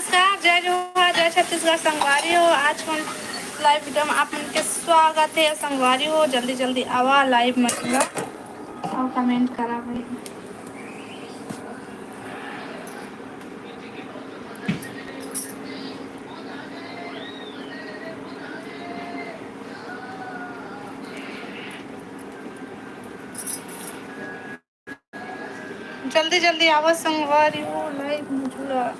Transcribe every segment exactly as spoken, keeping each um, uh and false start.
नमस्कार, जय जोहार, जय छत्तीसगढ़ संगवारी हो। आज के live video में आप मन के स्वागत हे संगवारी हो। जल्दी जल्दी आवा live में जुड़ा अउ comment करा भाई। जल्दी जल्दी आवा संगवारी हो, live में जुड़ा।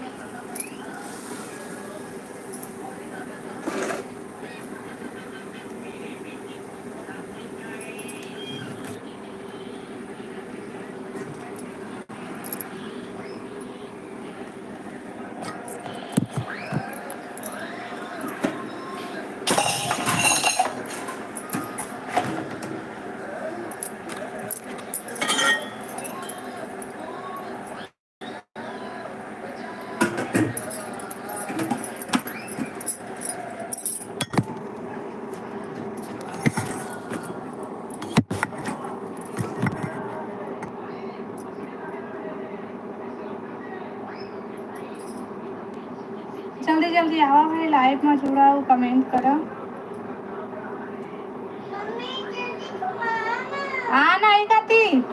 जल्दी जल्दी आवा भाई, live में जुड़ा अउ comment करा। आ ना, एक आती।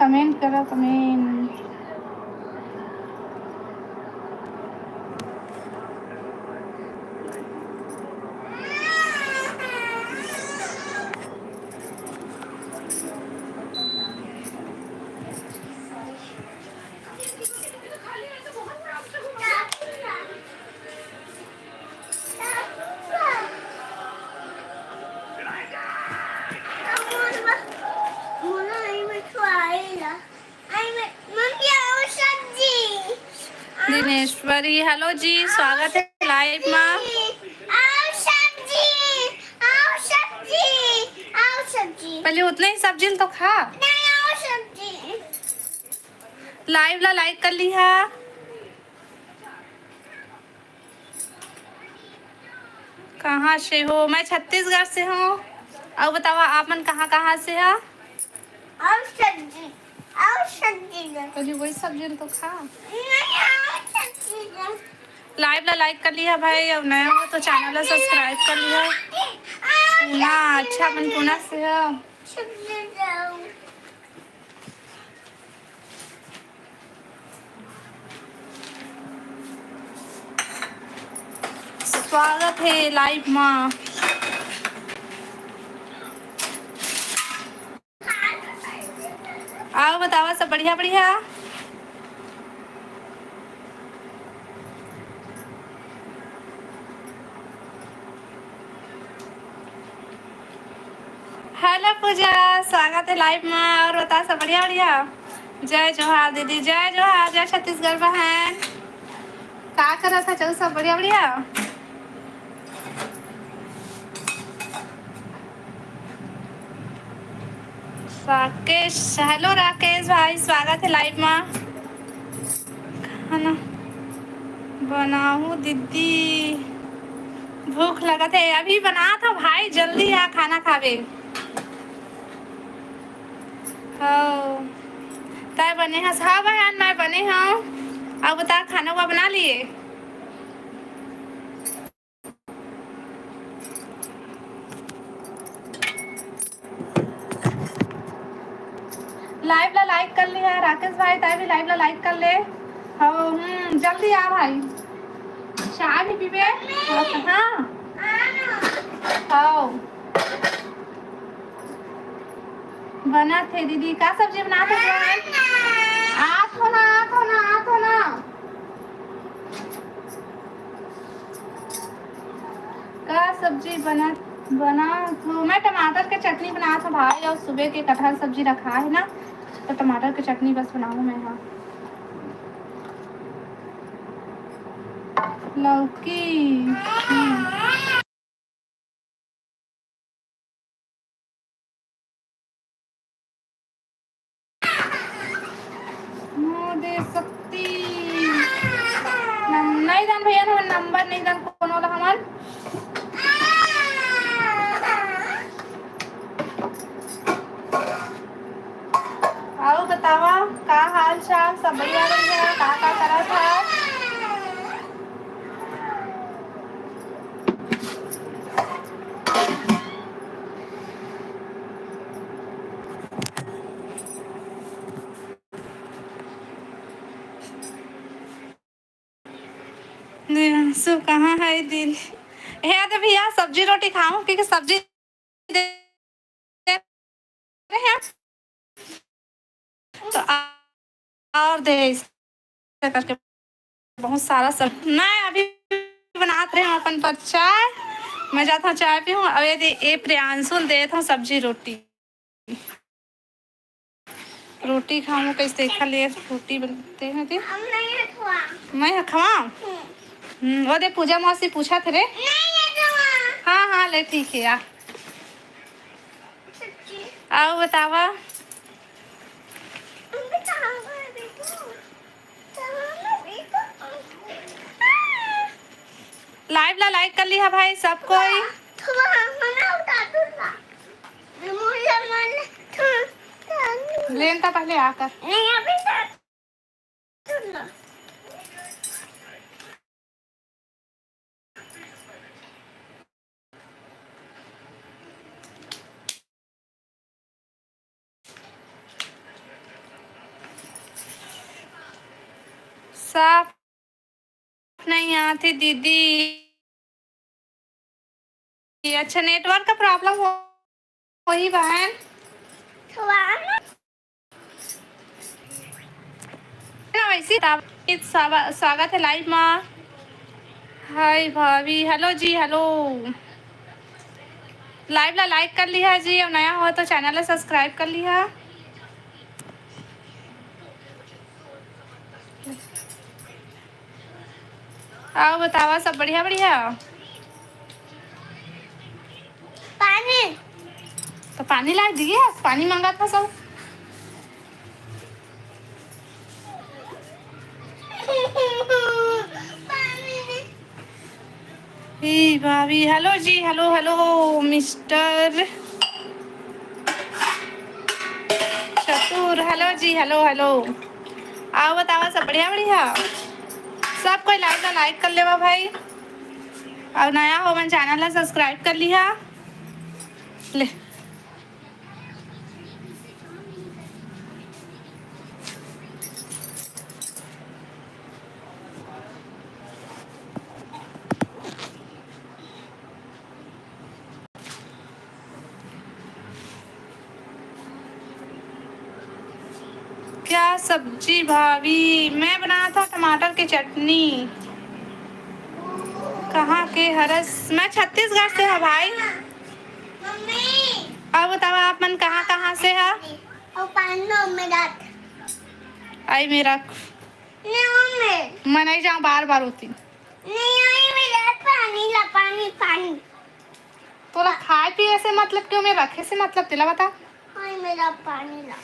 Comment करा, comment। दिनेश्वरी, hello जी, स्वागत हे live मा। पहले उतने ही सब्जी ल तो खा। Live ला like कर लिहा। कहाँ से हो? मैं छत्तीसगढ़ से हूँ। अउ बतावा, आप मन कहाँ कहाँ से हा? अउ सब्जी, अउ सब्जी दे। पहले वही सब्जी ल तो खा। नहीं, अउ सब्जी दे। Live ला like कर लिहा भाई, अउ नया हो तो channel ला subscribe कर लिहा। पूना, अच्छा, अपन पूना से हो। सब्जी दे। स्वागत हे live मा। अउ बतावा, सब बढ़िया बढ़िया? Hello पूजा, स्वागत हे live मा। अउ बता, सब बढ़िया बढ़िया? जय जोहार दीदी, जय जोहार, जय छत्तीसगढ़ बहन। का करत हव, सब बढ़िया बढ़िया? राकेश, hello राकेश भाई, स्वागत हे live मा। खाना बनाहूँ दीदी, भूख लगत हे, अभी बनात हव भाई, जल्दी आ, खाना खाबे। हव, तैं बने हस? हाँ बहन, मैं बने हँव। अउ बता, खाना वाना बना लिए? Live ला like कर लिहा राकेश भाई, तैं भी live ला like कर ले। हव, हम्म, जल्दी आ भाई, चाय भी पीबे। हाँ, हव। बनत हे दीदी, का सब्जी बनात हस बहन? आत हँव ना, आत हँव ना, आत हँव ना। सब्जी बना, बना तो मैं टमाटर के चटनी बनात हूँ भाई, और सुबह के कटहल सब्जी रखा है ना, तो टमाटर के चटनी बस बनाऊँ मैं। हाँ, लौकी। हम्म। मोदे शक्ति। नम-, नहीं जान भैया, हमन नंबर नहीं जान कोनो ला हमन। अउ बतावा, का हाल चाल? सब बढ़िया, बढ़िया? का, का करत हव? प्रियांशु कहाँ है दिल? हे तो भैया, सब्जी रोटी खाऊं, क्योंकि सब्जी दे रहे हैं तो आ-, और दे ऐसे करके बहुत सारा सब। मैं अभी बनात रहे हूँ अपन पर चाय, मैं जात हूँ चाय पीऊँ। अब ये दे, ये प्रियांशु ल देत हूँ सब्जी रोटी। रोटी खाऊँ कैसे, देखा ले, रोटी बनते हैं दे। हम नहीं हथवा। मैं हखवा? हम्म। हम्म, वो दे पूजा मौसी पूछा थे रे। नहीं हथवा। हाँ, हाँ, ले ठीक है यार। सच्ची। आओ बतावा। हम भी कहाँ गए बेटू? कहाँ गए बेटू? लाइव ला लाइक कर लिहा भाई सब कोई। थोड़ा मना उठा दूंगा। मुझे मन थोड़ा लेन था पहले आकर। नहीं, अभी तो साफ नहीं आती दीदी। अच्छा, नेटवर्क का प्रॉब्लम हो, वही बहन। थोड़ा ना। ना वैसे तब इत स्वागत है लाइव मा। हाय भाभी, हेलो जी, हेलो। लाइव ला लाइक कर लिहा जी, और नया हो तो चैनल ला सब्सक्राइब कर लिहा। आओ बतावा, सब बढ़िया, बढ़िया? पानी। तो पानी ला दिए, पानी मांगा था सब। पानी। ई भाभी, हेलो जी, हेलो, हेलो, मिस्टर चतुर, हेलो जी, हेलो, हेलो। आओ बतावा, सब बढ़िया, बढ़िया? सब कोई लाइव ला लाइक कर लेवा भाई, और नया हो मन चैनल ला सब्सक्राइब कर लिहा। ले। क्या सब्जी भाभी? मैं बनात हव टमाटर के चटनी। कहाँ के हरस? मैं छत्तीसगढ़ से हव भाई। मम्मी। अउ बतावा, आप मन कहाँ कहाँ से ह? अउ पानी दो मेरा। आई मेरा। नहीं, मम्मी। मैं नहीं जाऊँ बार बार होती। नहीं, आई मेरा पानी ला, पानी, पानी। तोला खाए पिए से मतलब क्यों, मैं रखे से मतलब, तेला बता। आई मेरा पानी ला।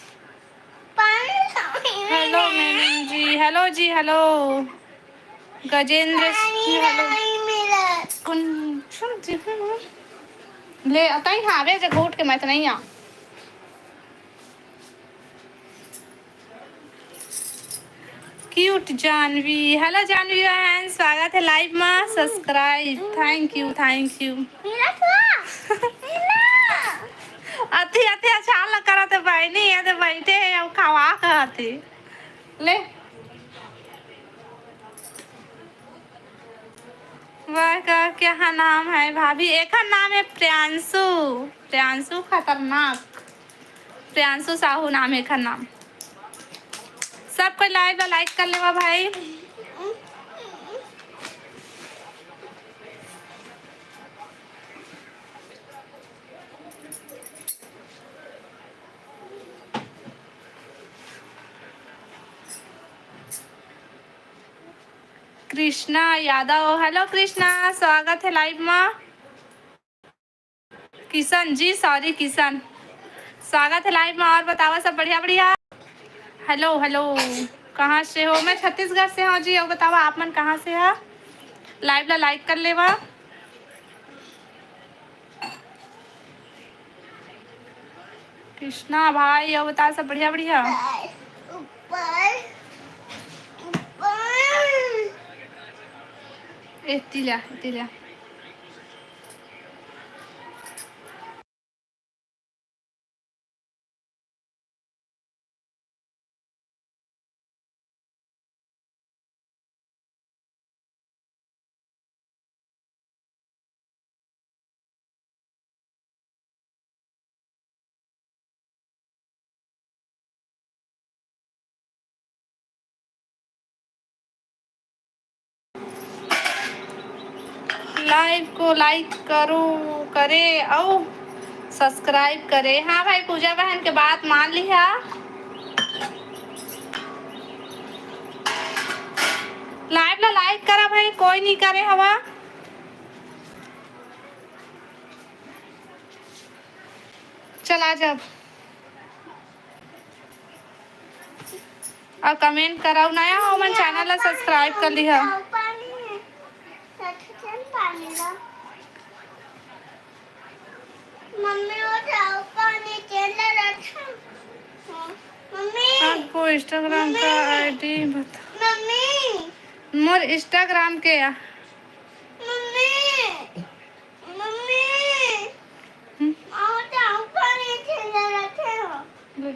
पानी ला, आई हेलो मेरा। मैनन जी, हेलो जी, हेलो। गजेंद्र पानी जी, ला, हेलो। आई मेरा। कौन? सुन जी, हम्म। ले, अतई हाँ, आवे जे घोट के मैं तो नहीं आ। क्यूट जानवी, हेलो जानवी बहन, स्वागत है लाइव मा, subscribe, thank you, thank you। मेरा तो, मेरा। अति, अति अच्छा लग रहा था बहनी, ये तो बैठे हैं, अब खवा कहते। ले। वह का क्या नाम है भाभी? एकर नाम है प्रियांशु। प्रियांशु खतरनाक। प्रियांशु साहू नाम है एकर नाम। सब कोई लाइव ला लाइक कर लेवा भाई। कृष्णा यादव, hello कृष्णा, स्वागत हे live मा। किशन जी, sorry किशन, स्वागत हे live मा। और बतावा, सब बढ़िया बढ़िया? Hello hello, कहाँ से हो? मैं छत्तीसगढ़ से हूँ जी। और बतावा, आप मन कहाँ से हा? Live ला like कर लेवा। कृष्णा भाई, और बता, सब बढ़िया बढ़िया? ऊपर, ऊपर। ए तिल्या तिल्या। Live को like करो, करे अउ subscribe करे। हाँ भाई, पूजा बहन के बात मान लिहा। Live ला like करा भाई, कोई नहीं करे हवा। चला जब। अउ comment कराओ, नया हो मन channel ला subscribe कर लिहा। मम्मी, वो जाओ पानी के अंदर रखा। मम्मी। आपको Instagram का मम्मी। ID बता। मम्मी। मोर Instagram के या? मम्मी। मम्मी। हम्म। आओ तो आओ पानी के अंदर रखे हो। ले।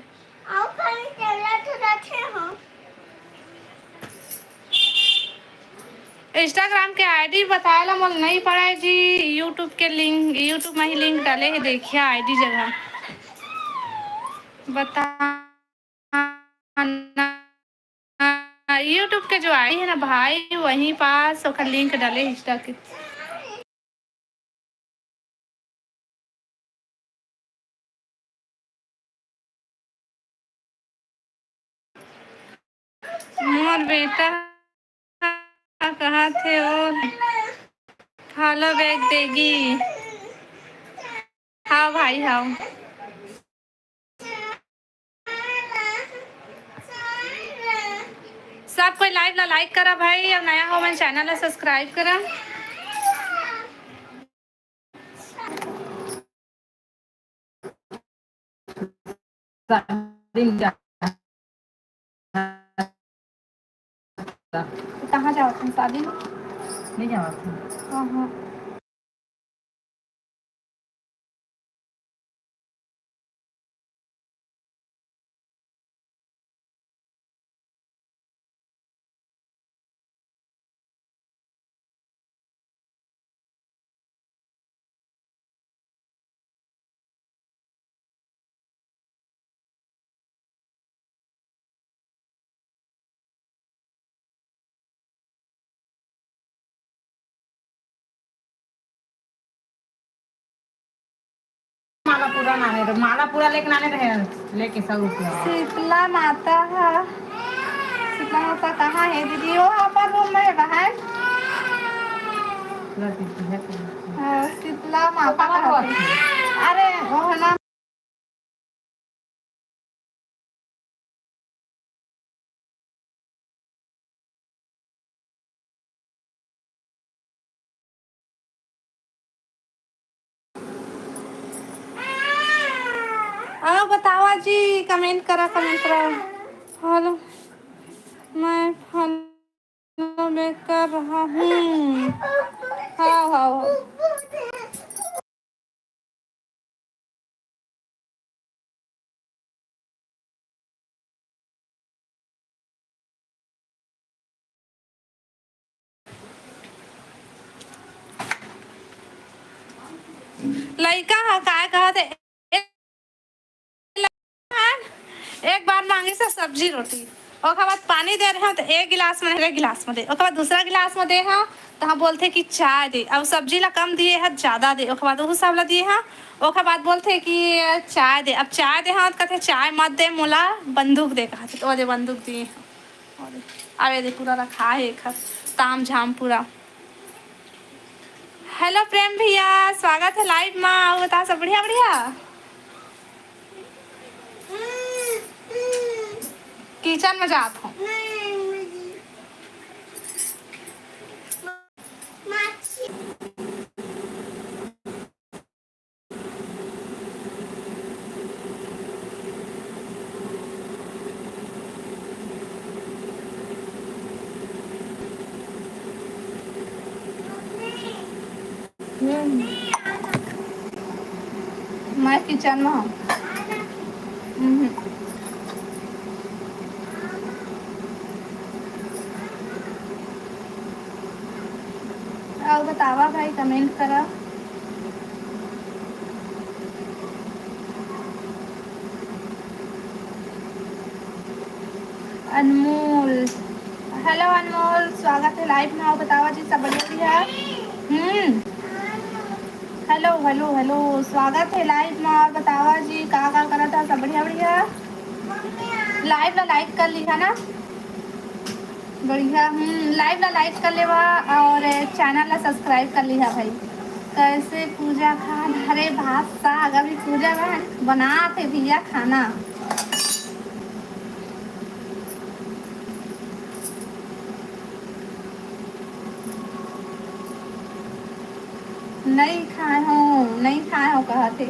Instagram के ID बताए ला मोला नहीं पड़े जी। YouTube के link, YouTube में ही link डाले हे, देखिया ID जगह बता। YouTube के जो ID है ना भाई, वहीं पास ओकर link डाले Insta के। मोर बेटा कहत हे वो follow back देगी। हाँ भाई, हाँ। सब कोई live ला like करा भाई, और नया हो मन channel ला subscribe करा। शादी में जा-, कहाँ जावत हन शादी में? नहीं जावत हन। हाँ, हाँ। माला पूरा नाने रहे, माला पूरा लेके नाने रहे, लेके सौ रुपया। शीतला माता हा, शीतला माता कहाँ है दीदी? वो अपन room में है बाहर। लो दीदी, है तो। हाँ, शीतला माता कहाँ है? अरे, वो है ना। आओ बतावा जी, comment करा, comment करा। Hello, मैं follow back कर रहा हूँ। हाँ, हाँ। लइका ह काय कहत हे, एक बार मांगिस हे सब्जी रोटी, ओकर बाद पानी दे रहे हो तो एक गिलास में, एक गिलास में दे, ओकर बाद दूसरा गिलास में दे हा, तो हाँ बोलथे कि चाय दे। अब सब्जी ला कम दिए हा, ज्यादा दे, ओकर बाद ओहू सब ला दिए हा, ओकर बाद बोलथे कि चाय दे। अब चाय दे हा तो कहथे, "चाय मत दे, मोला बंदूक दे," कहथे, तो ओ दे बंदूक दिए हा। और अब ये दे पूरा रखा है एक हाथ। ताम झाम पूरा। हेलो प्रेम भैया, स्वागत हे लाइव मा। अउ बता, सब बढ़िया? बढ़िया। किचन में जात हूँ। हम्म। मैं किचन में हूँ। हम्म। अउ बतावा भाई, कमेंट करा। अनमोल, हेलो अनमोल, स्वागत हे लाइव में। अउ बतावा जी, सब बढ़िया, बढ़िया? हम्म। हेलो, हेलो, हेलो, स्वागत हे लाइव में। अउ बतावा जी, का का करत हा? सब बढ़िया, बढ़िया? लाइव ला लाइक कर लिहा ना। बढ़िया। हम्म, लाइव ला लाइक कर लेवा अउ चैनल ला सब्सक्राइब कर लिहा भाई। कैसे पूजा खान? अरे भात साग, अभी पूजा बा, बनात हे भैया खाना। नइ खाए हो, नइ खाए हो कहत हे।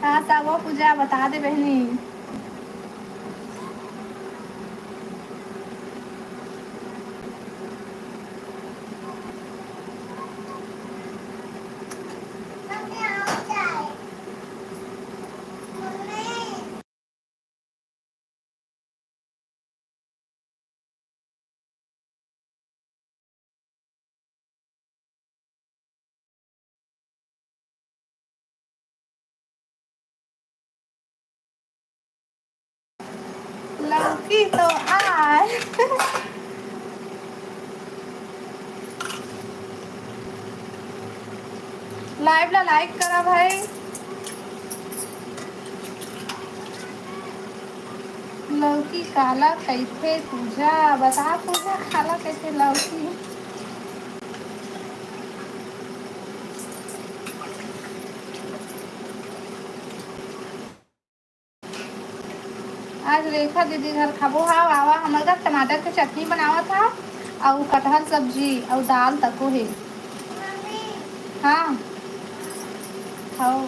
का सागो पूजा बता दे बहिनी। लौकी तो आय। लाइव ला लाइक करा भाई। लौकी काला कइथे पूजा? बता पूजा, काला कइथे लौकी? आज रेखा दीदी घर खाबो। हाँ, आवा, हमर घर टमाटर के चटनी बनावत हा, अउ कटहल सब्जी, अउ दाल तको हे। हाँ, खाओ।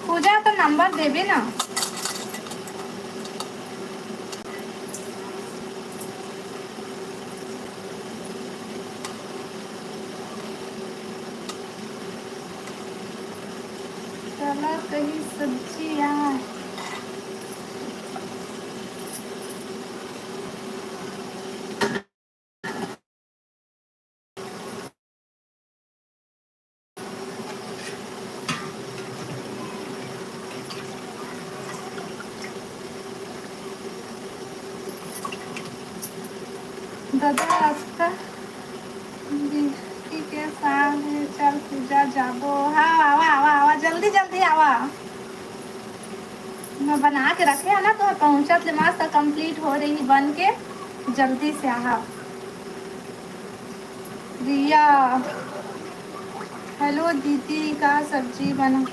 पूजा तो नंबर देबे ना। चला कही सब्जी यार। दादा, आज का बिहकी के साग हे, चल पूजा जाबो। हाँ, आवा, आवा, आवा, जल्दी, जल्दी आवा। मैं बना के रखे है ना, तो पहुँचत ले मस्त complete हो रही बन के, जल्दी से आहा। रिया, हेलो दीदी, का सब्जी बना?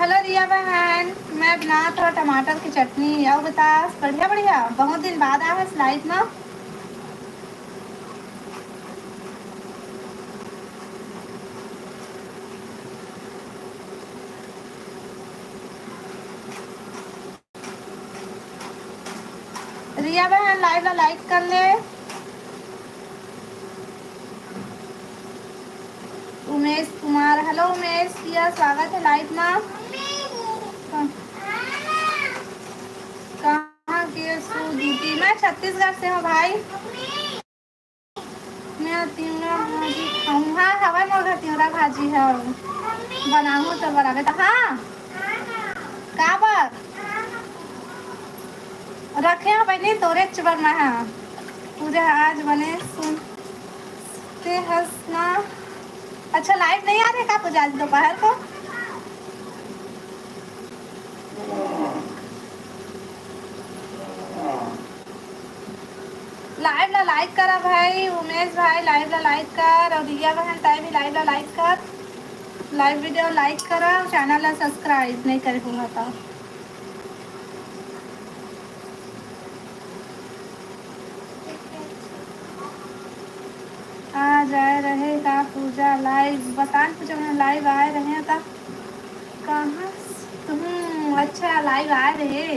हेलो रिया बहन, मैं बनात हव टमाटर की चटनी। अउ बता, बढ़िया, बढ़िया, बहुत दिन बाद आए हस लाइव में। रिया बहन, लाइव ला लाइक कर ले। उमेश कुमार, हेलो उमेश, किया स्वागत है लाइव मा। कहाँ के सु दीदी? मैं छत्तीसगढ़ से हूँ भाई। मैं तिवरा भाजी खाऊं। हाँ, हवय मोर घर तिवरा भाजी ह। बनाहूं त बनाबे त। हाँ, का बर? रखे हो बहिनी, तोरेच बर मैं हा। पूजा आज बने सुनते हस ना। अच्छा, लाइव नहीं आ रहे का पूजा आज दोपहर को? लाइव ला लाइक करा भाई, उमेश भाई लाइव ला लाइक कर, और रिया बहन ताई भी लाइव ला लाइक कर, लाइव वीडियो लाइक करा, चैनल ला सब्सक्राइब नहीं करे हुआ था। आज आए रहे का पूजा लाइव? बतान पूजा, मैं लाइव आए रहे हैं ता। कहाँ तुम? अच्छा, लाइव आए रहे।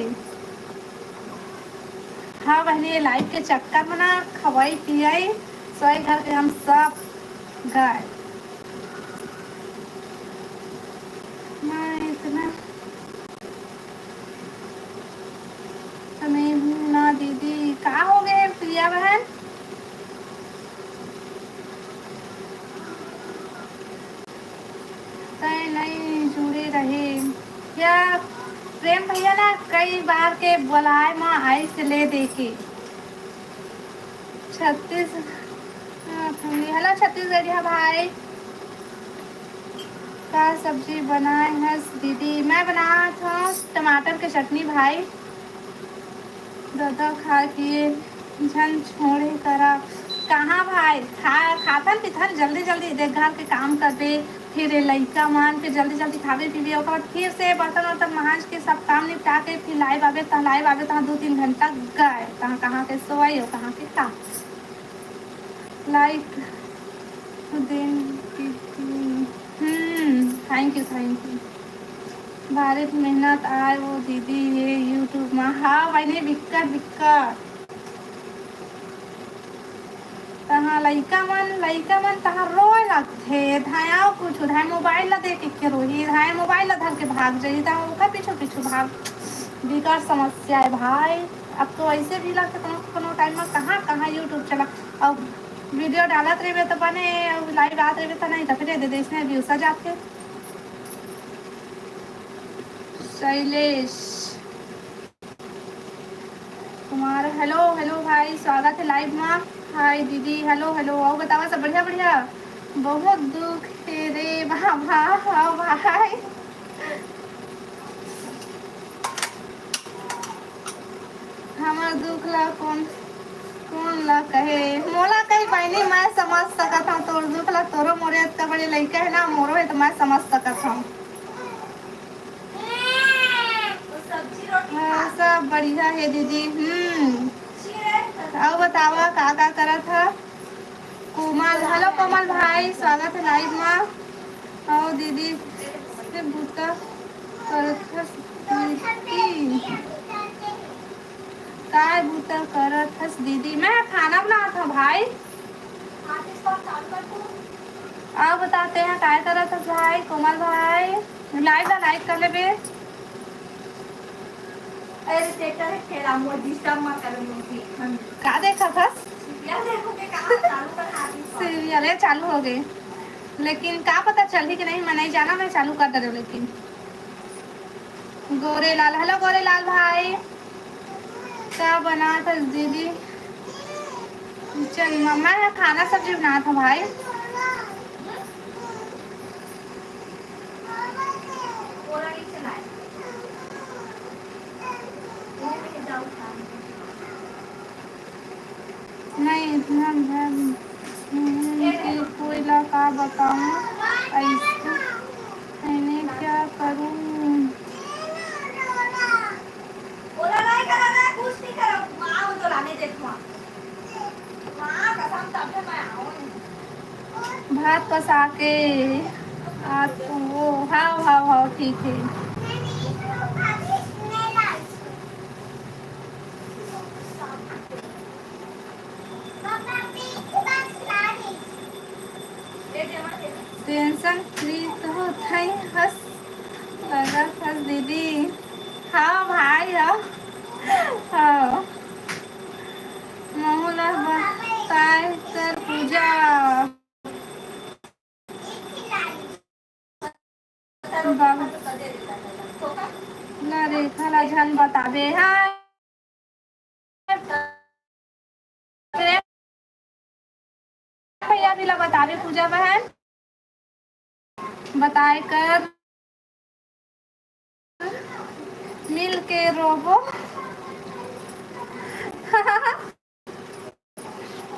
हाँ बहनी, ये लाइव के चक्कर में ना खवाई पियाई सोई घर के हम सब गए। मैं इतना समय हूँ ना दीदी। का हो गए प्रिया बहन? तय नहीं जुड़े रहे। या प्रेम भैया ना कई बार के बुलाए म आइस ले दे के। छत्तीस, हाँ, हेलो छत्तीसगढ़िया भाई। का सब्जी बनाए हस दीदी? मैं बनात हूँ टमाटर के चटनी भाई। ददा खा के झन छोड़े करा। कहाँ भाई? खा, खाथन पीथन जल्दी जल्दी, देख घर के काम करबे, फिर ये लइका मन, फिर जल्दी जल्दी खाबे पीबे, ओकर बाद फिर से बर्तन वर्तन मांज के सब काम निपटा के फिर लाइव आबे, तहाँ लाइव आबे, तहाँ दू तीन घंटा गए, तहाँ कहाँ के सोई और कहाँ के का। लाइक दिन की, हम्म, thank you, thank you। भारी मेहनत आय वो दीदी, ये YouTube में। हाँ, बहिनी, बिक्कट, बिक्कट। तहाँ लइका मन, लइका मन तहाँ रोए लगथे, धाय आओ कुछ, धाय मोबाइल ला देख के रोही, धाय मोबाइल ला धर के भाग जाही, तहाँ ओकर पीछू पीछू भाग। बिकट समस्या है भाई। अब तो ऐसे भी लगता कोनो कोनो टाइम में कहाँ कहाँ YouTube चला, अब वीडियो डालत रहिबे तो बने, अब लाइव आत रहिबे तो नहीं, तो फिर दे दे इसने व्यूज आ जाते। शैलेश कुमार, हेलो, हेलो भाई, स्वागत है लाइव में। हाय दीदी, हेलो, हेलो, आओ बतावा सब बढ़िया, बढ़िया। बहुत दुख है रे बाबा, हाँ भाई। हमर दुख ला कोन, कोन ला कहे? मोला कही बहिनी, मैं समझ सकत हूँ तोर दुख ला। तोरो मोरे अतका बड़े लइका है ना, मोरो है तो मैं समझ सकत हूँ। हाँ, सब बढ़िया है दीदी। हम्म, अउ बतावा का का करत ह? कोमल, हेलो कोमल भाई, स्वागत है लाइव में। आओ दीदी, से बूता करत हस दीदी? काय बूता करत हस दीदी? मैं खाना बनात हूँ भाई। आओ बताते हैं काय करत हस भाई, कोमल भाई। लाइव ला लाइक कर लेबे। अरे ट्रैक्टर है खेला, मोर डिस्टर्ब मत करो मोर के। हम का देखत हस? सीरियल देखो के कहाँ चालू कर हाथी पर। सीरियल है चालू हो गए, लेकिन का पता चलही कि नहीं, मैं नहीं जाना, मैं चालू कर दे रहे लेकिन। गोरेलाल, हेलो गोरेलाल भाई, का बनात हस दीदी? चल मम्मा है खाना सब्जी बनात हूँ भाई। मैं इतना भय हूँ कि कोई ला का बताऊँ, ऐसे मैंने क्या करूँ? भात पसा के आ, वो, हाव, हाव, हाव, ठीक है। टेंशन फ्री तो थई हस, लगत हस दीदी। हाँ भाई, हाँ। हाँ। महू ला बताए कर जा। ना रेखा ला झन बताबे है। भैया भी ला बताबे पूजा बहन, बताए कर मिल के रोबो।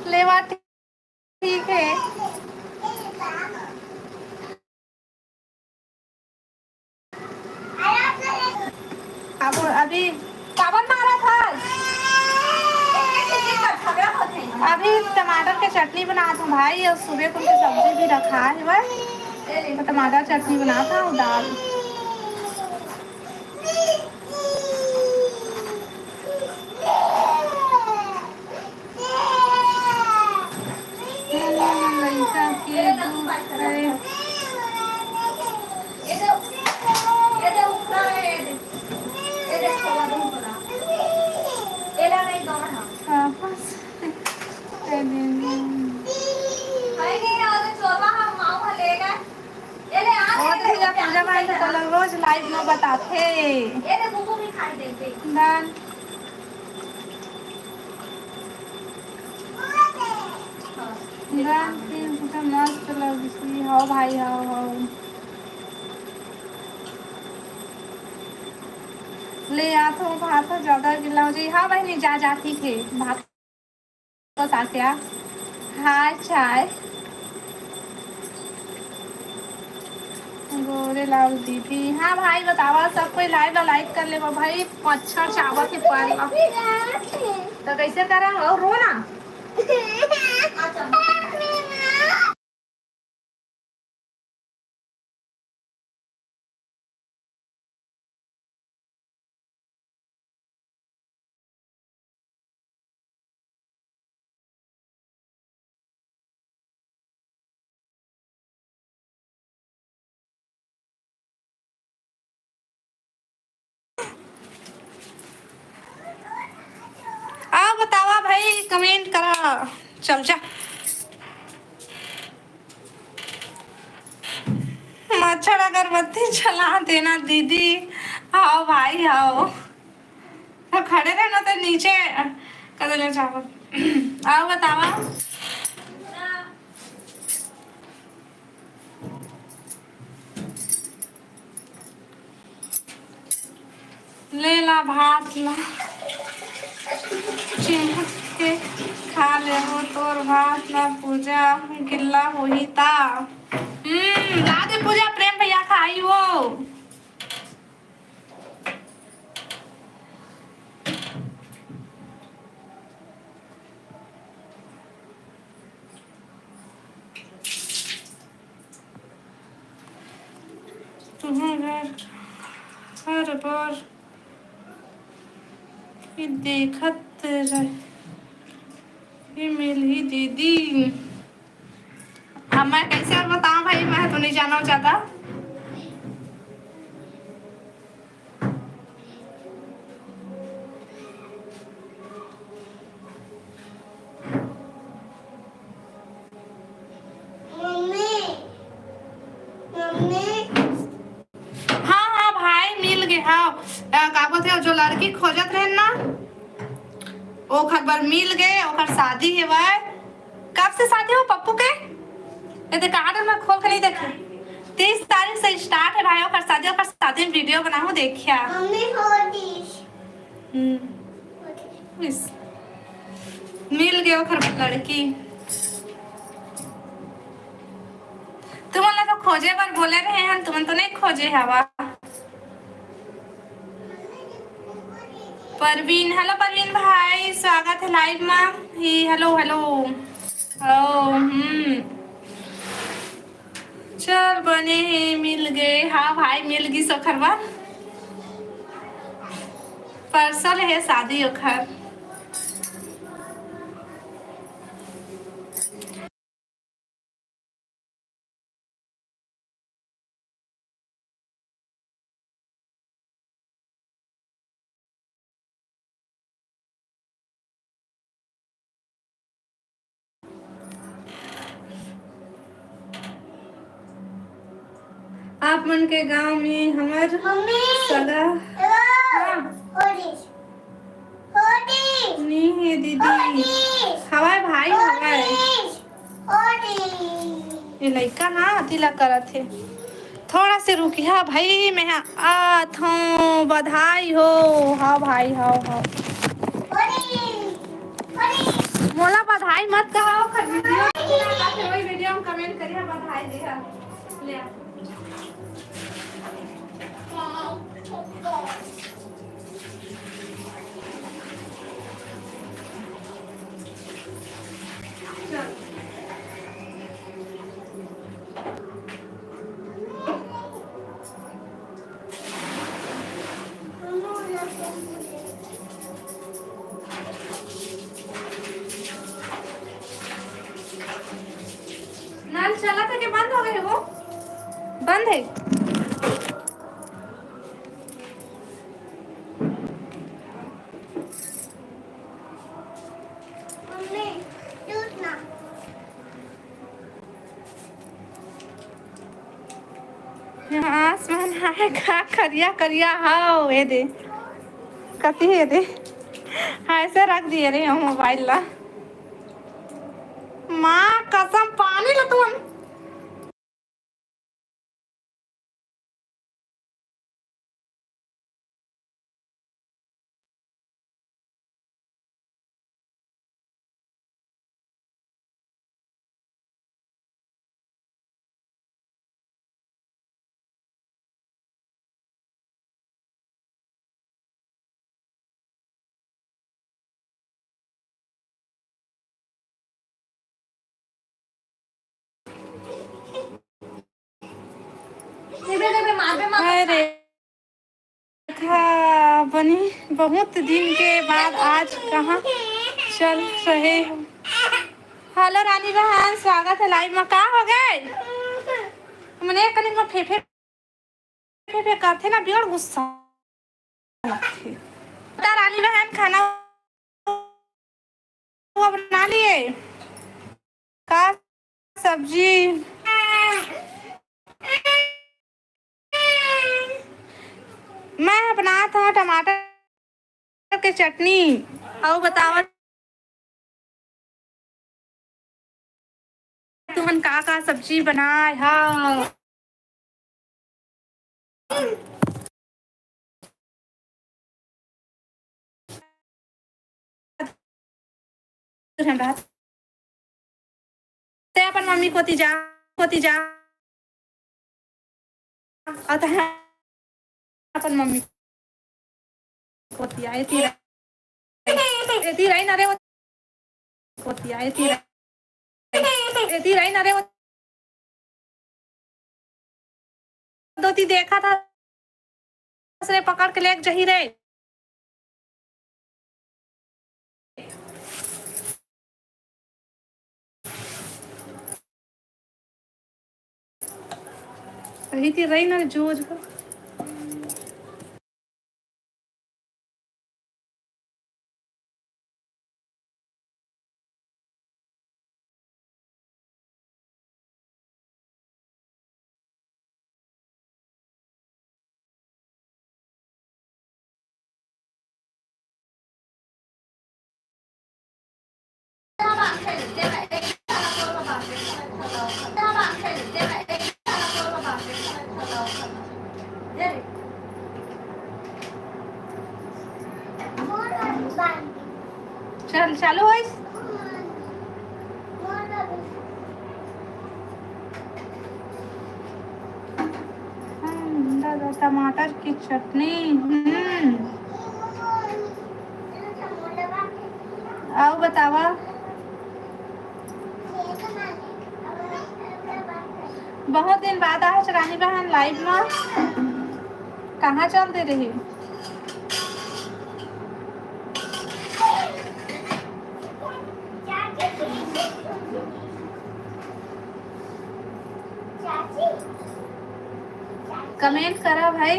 लेवा ठीक है। अब अभी काबर मारा था? अभी टमाटर के चटनी बनात हूँ भाई, और सुबह कुछ सब्जी भी रखा है बस, तो टमाटर चटनी बनात हूँ, दाल। लइका के दुख है। वापस। और भैया पूजा भाई तो कल रोज लाइव में बताथे। दान। दान के पूजा मस्त लगती। हाँ भाई, हाँ, हाँ। ले आथो भात ह ज्यादा गिला हो जाई। हाँ बहिनी, जा, जा, ठीक है। भात बस आ क्या? हाय चाय। गोरे लाल दीदी, हाँ भाई बतावा, सब कोई लाइव ला लाइक कर लेवा भाई। मच्छर चावत है पर ला। तो कैसे करा और रो ना। आ बतावा भाई, कमेंट करा। चल जा। मच्छर अगरबत्ती जला देना दीदी। आओ भाई, आओ। तो खड़े रहना तो नीचे कर देना चाहो। आओ बतावा। ले ला भात ला, चिमट के खा लेबो तोर भात ला, पूजा गिल्ला होही ता। हम्म, ला दे पूजा, प्रेम भैया खाई वो। तुम्हें घर हर बार ही देखत रहे मिलही दीदी। अब मैं कैसे और बताऊं भाई, मैं तो नहीं जाना ज्यादा। Mummy, mummy. हाँ, हाँ भाई, मिल गए। हाँ, अ, का बोलते हो, जो लड़की खोजत रहे ना, ओखर बर मिल गए, ओखर शादी हेवय। कब से शादी हो पप्पू के? ये देख, कार्ड में खोल के नहीं देखे। तीस तारीख से स्टार्ट है भाई ओकर शादी, ओकर शादी में वीडियो बनाहूँ, देखिया। मम्मी, हो तीस। हम्म। इस, मिल गए ओकर लड़की। तुमन ला तो खोजे बर बोले रहे हन, तुमन तो नहीं खोजे हवा। परवीन, हेलो परवीन भाई, स्वागत है लाइव में। ही, हेलो, हेलो। ओ, हम्म। चल, बने हे, मिल गए। हाँ भाई, मिल गई सोखरवा। परसों ले हे शादी ओखर। आप मन के गांव में हमर मम्मी, सगा, हाँ। होलिस। होलिस। नहीं है दीदी। होलिस। हवाई भाई, हवाई। होलिस। होलिस। ये लइका ना अति ला करत हे। थोड़ा से रुकिहा भाई, मैं हा आत हूँ। बधाई हो। हाँ भाई, हाँ, हाँ। होलिस। होलिस। मोला बधाई मत कहा, ओखर वीडियो, वही वीडियो में कमेंट करिहा, बधाई देहा। ले आ। नल चला था कि बंद हो गए वो? बंद है। मम्मी, दूध ना। यहाँ आसमान है का करिया करिया हाव, ए दे। कति ए दे। हाँ, ऐसे रख दिए रे हम मोबाइल ला। माँ कसम, पानी ला तुम। अरे, रेखा बनी, बहुत दिन के बाद आज कहाँ चल रहे हो? हेलो रानी बहन, स्वागत है लाइव में। का हो गए? मने कनी में फेफे फेफे करथे ना, बिगड़ गुस्सा लगथे। बता रानी बहन, खाना हुआ बना लिए का? सब्जी मैं बनात हूँ टमाटर के चटनी। अउ बतावा तुमन का का सब्जी बनाए हव? ते अपन मम्मी कोती जा, कोती जा। अउ तहाँ अपन मम्मी कोती आए तीर। ए तीर आई ना रे, कोती आए तीर। ए तीर आई ना रे, दोती देखा था, उसने पकड़ के लेके जही रे। सही थी रही ना जोज का। चल, चालू होइस। हम्म, दादा, टमाटर की चटनी। हम्म। अउ बतावा। बहुत दिन बाद आए रानी बहन लाइव में, कहाँ चल दे रही? कमेंट करा भाई।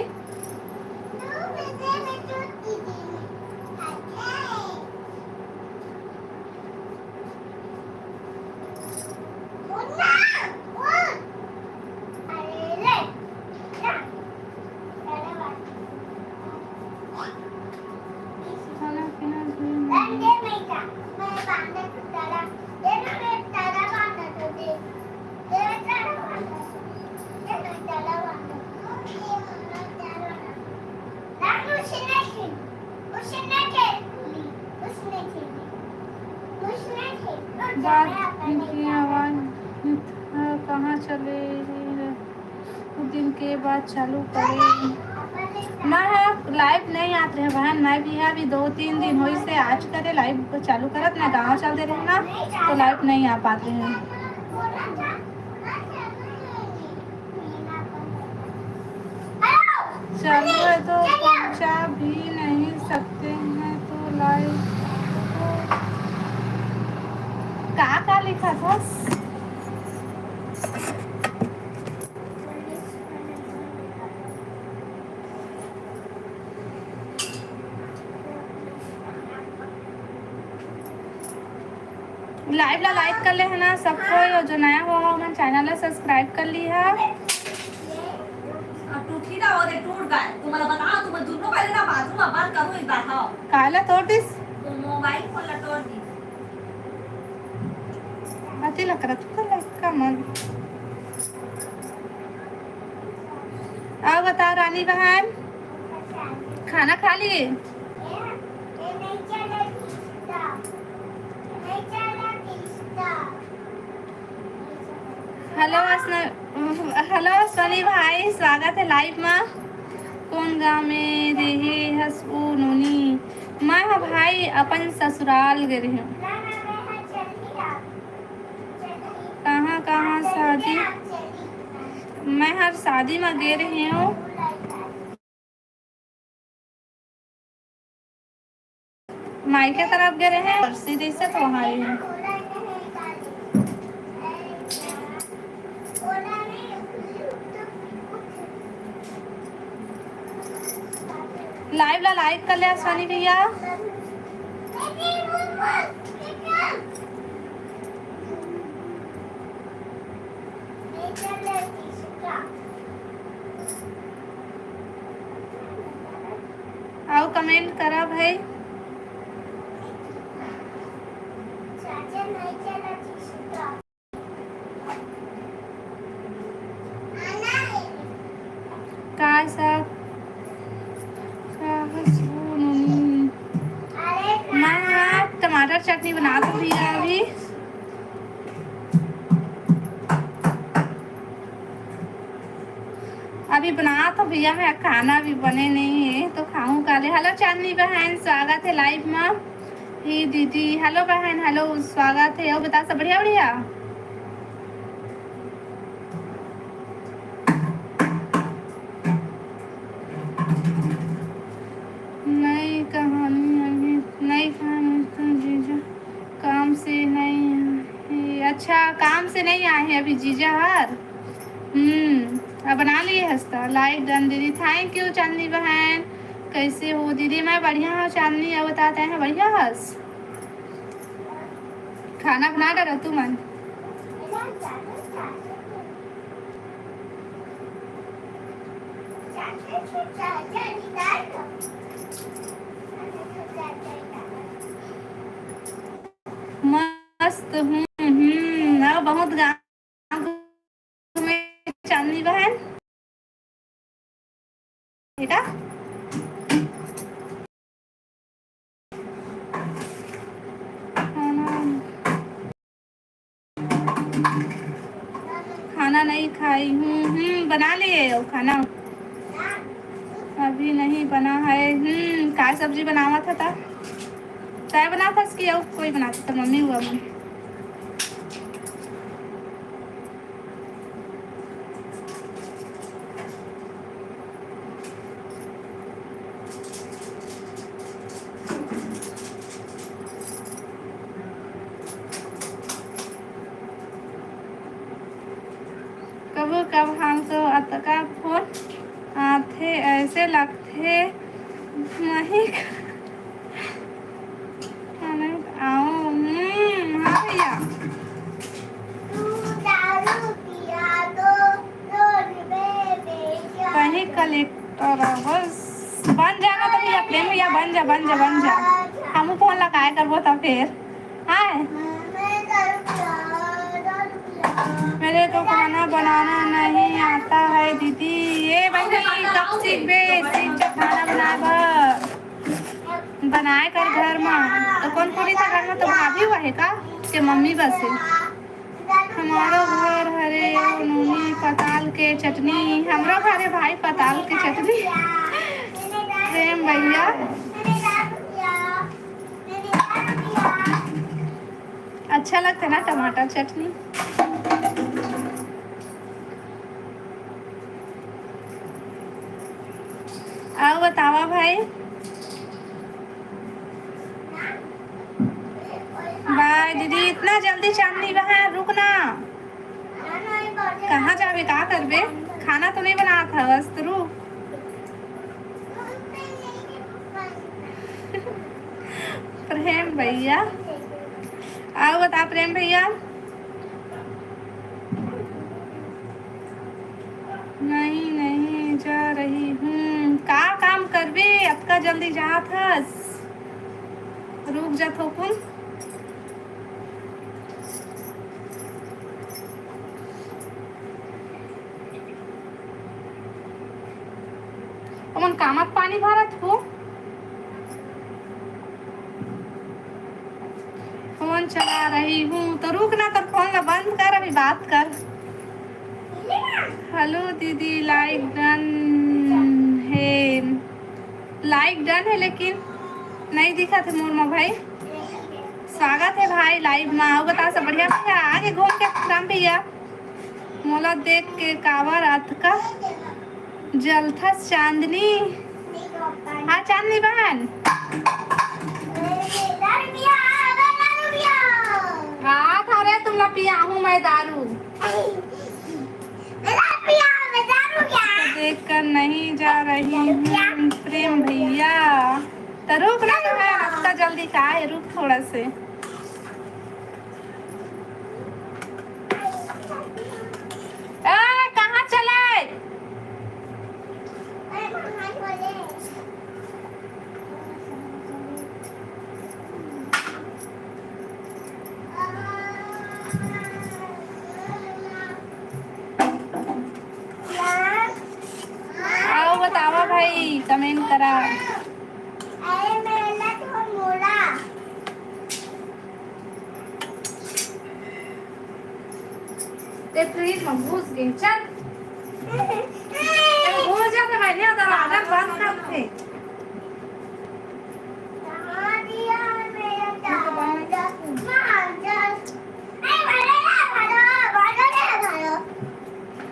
बात की आवाज कहाँ चले? दू दिन के बाद चालू करे। मैं ह लाइव नहीं आत रहे बहन, मैं भी ह अभी दो तीन दिन होइस हे आज करे लाइव चालू करत, मैं गाँव चल दे रहे ना, तो लाइव नहीं आ पात रहे। चालू है तो पहुंचा भी नहीं सकते हैं तो लाइव का का लिखा था? लाइव ला लाइक कर ले है ना सब कोई, और जो नया हुआ हो मन चैनल ला सब्सक्राइब कर ली है। अब टूटी ना हो रे, टूट गए। तुम मला बताओ, तुम दोनों पहले ना बाथरूम में बात करो एक बार, हाँ। काला तोड़ दिस? वो मोबाइल फोन ला तोड़ दिस। अति लकड़ा तू कर लगा मन। आओ बताओ रानी बहन, खाना खा लिए? हेलो अश्न-, हेलो सोनी भाई, स्वागत है लाइव मा। कौन गाँव में रेहे हस ओ नोनी? मैं ह भाई अपन ससुराल गे रेहेंव। कहाँ कहाँ शादी? मैं हर शादी मा गे रेहेंव। मायके तरफ गे रहे हैं और सीधे से तो वहाँ रहे हैं। लाइव ला लाइक कर ले अश्विनी भैया। अउ कमेंट करा भाई। का साग? का हस वो नोनी? मैं टमाटर चटनी बनात हूँ भैया अभी। अभी बनात हूँ भैया, मैं खाना भी बने नहीं है तो खाऊं काले। हेलो चांदनी बहन, स्वागत है लाइव में। हे दीदी, हेलो बहन, हेलो, स्वागत है। और बता, सब बढ़िया, बढ़िया? नई कहानी अभी, नई कहानी तो जीजा काम से नहीं आए। अच्छा, काम से नहीं आए हैं अभी जीजा हर। हम्म, अब बना लिए हस त। लाइक डन दीदी, थैंक यू चांदनी बहन। कैसे हो दीदी? मैं बढ़िया हूँ चांदनी, अब बताते हैं बढ़िया हस। खाना बना डरा तू मन। मस्त हूँ। हम्म, अब बहुत गाँव में चांदनी बहन। बेटा, खाना, खाना नहीं खाई हूँ। हम्म, बना लिए हो खाना? अभी नहीं बना है। हम्म, का सब्जी बनावा था ता? तय बना था कि और कोई बना था? मम्मी हुआ मन। कभू कभार तो अतका फोन आथे, ऐसे लगथे मही खाना आओ। हम्म, हाँ भैया। कहीं कलेक्टर बस बन जाना तो भैया, प्रेम भैया, बन जा, बन जा, बन जा। हमू फोन लगाए करबो तब फिर। हाय। मेरे को खाना बनाना नहीं आता है दीदी। ये बहनी, कब सीखबे? सीख जा खाना बनाए बर। बनाए कर घर मा। तो कौन पूरी था घर मा? तो भाभी हुआ है का? के मम्मी बस हे। हमारो घर हरे नूनी पताल के चटनी, हमरो घर हे भाई पताल के चटनी। प्रेम भैया, अच्छा लगथे ना टमाटर चटनी। अउ बतावा भाई। बाय दीदी, इतना जल्दी चांदनी बहन, रुक ना। कहाँ जाबे, का करबे? खाना तो नहीं बनात हवस, तो रुक। प्रेम भैया, अउ बता प्रेम भैया। नहीं, नहीं जा रही हूँ। का काम करबे, अतका जल्दी जात हस? रुक जा थोकुन। ओमन कामत पानी भरत हो। फोन चला रही हूँ, तो रुक ना, तो फोन ला बंद कर, अभी बात कर। हेलो दीदी, लाइव डन हे, लाइव डन हे, लेकिन नहीं दिखत हे मोर मा भाई। स्वागत हे भाई लाइव मा। अउ बता, सब बढ़िया भैया? आगे घूम के राम भैया, मोला देख के काबर अतका जलथस चांदनी? हाँ चांदनी बहन। हाँ थारे तुमला पियाहूँ मैं दारू। देख कर नहीं जा रही हूँ प्रेम भैया। तो रुक ना, अतका जल्दी का हे, रुक थोड़ा से। ए, कहाँ चले? अउ बतावा भाई, कमेंट करा। अरे मेला तो मोला। ते फ्रिज में घुस गए, चल। ते घुस जाते भाई, नहीं होता, अगर बंद करते।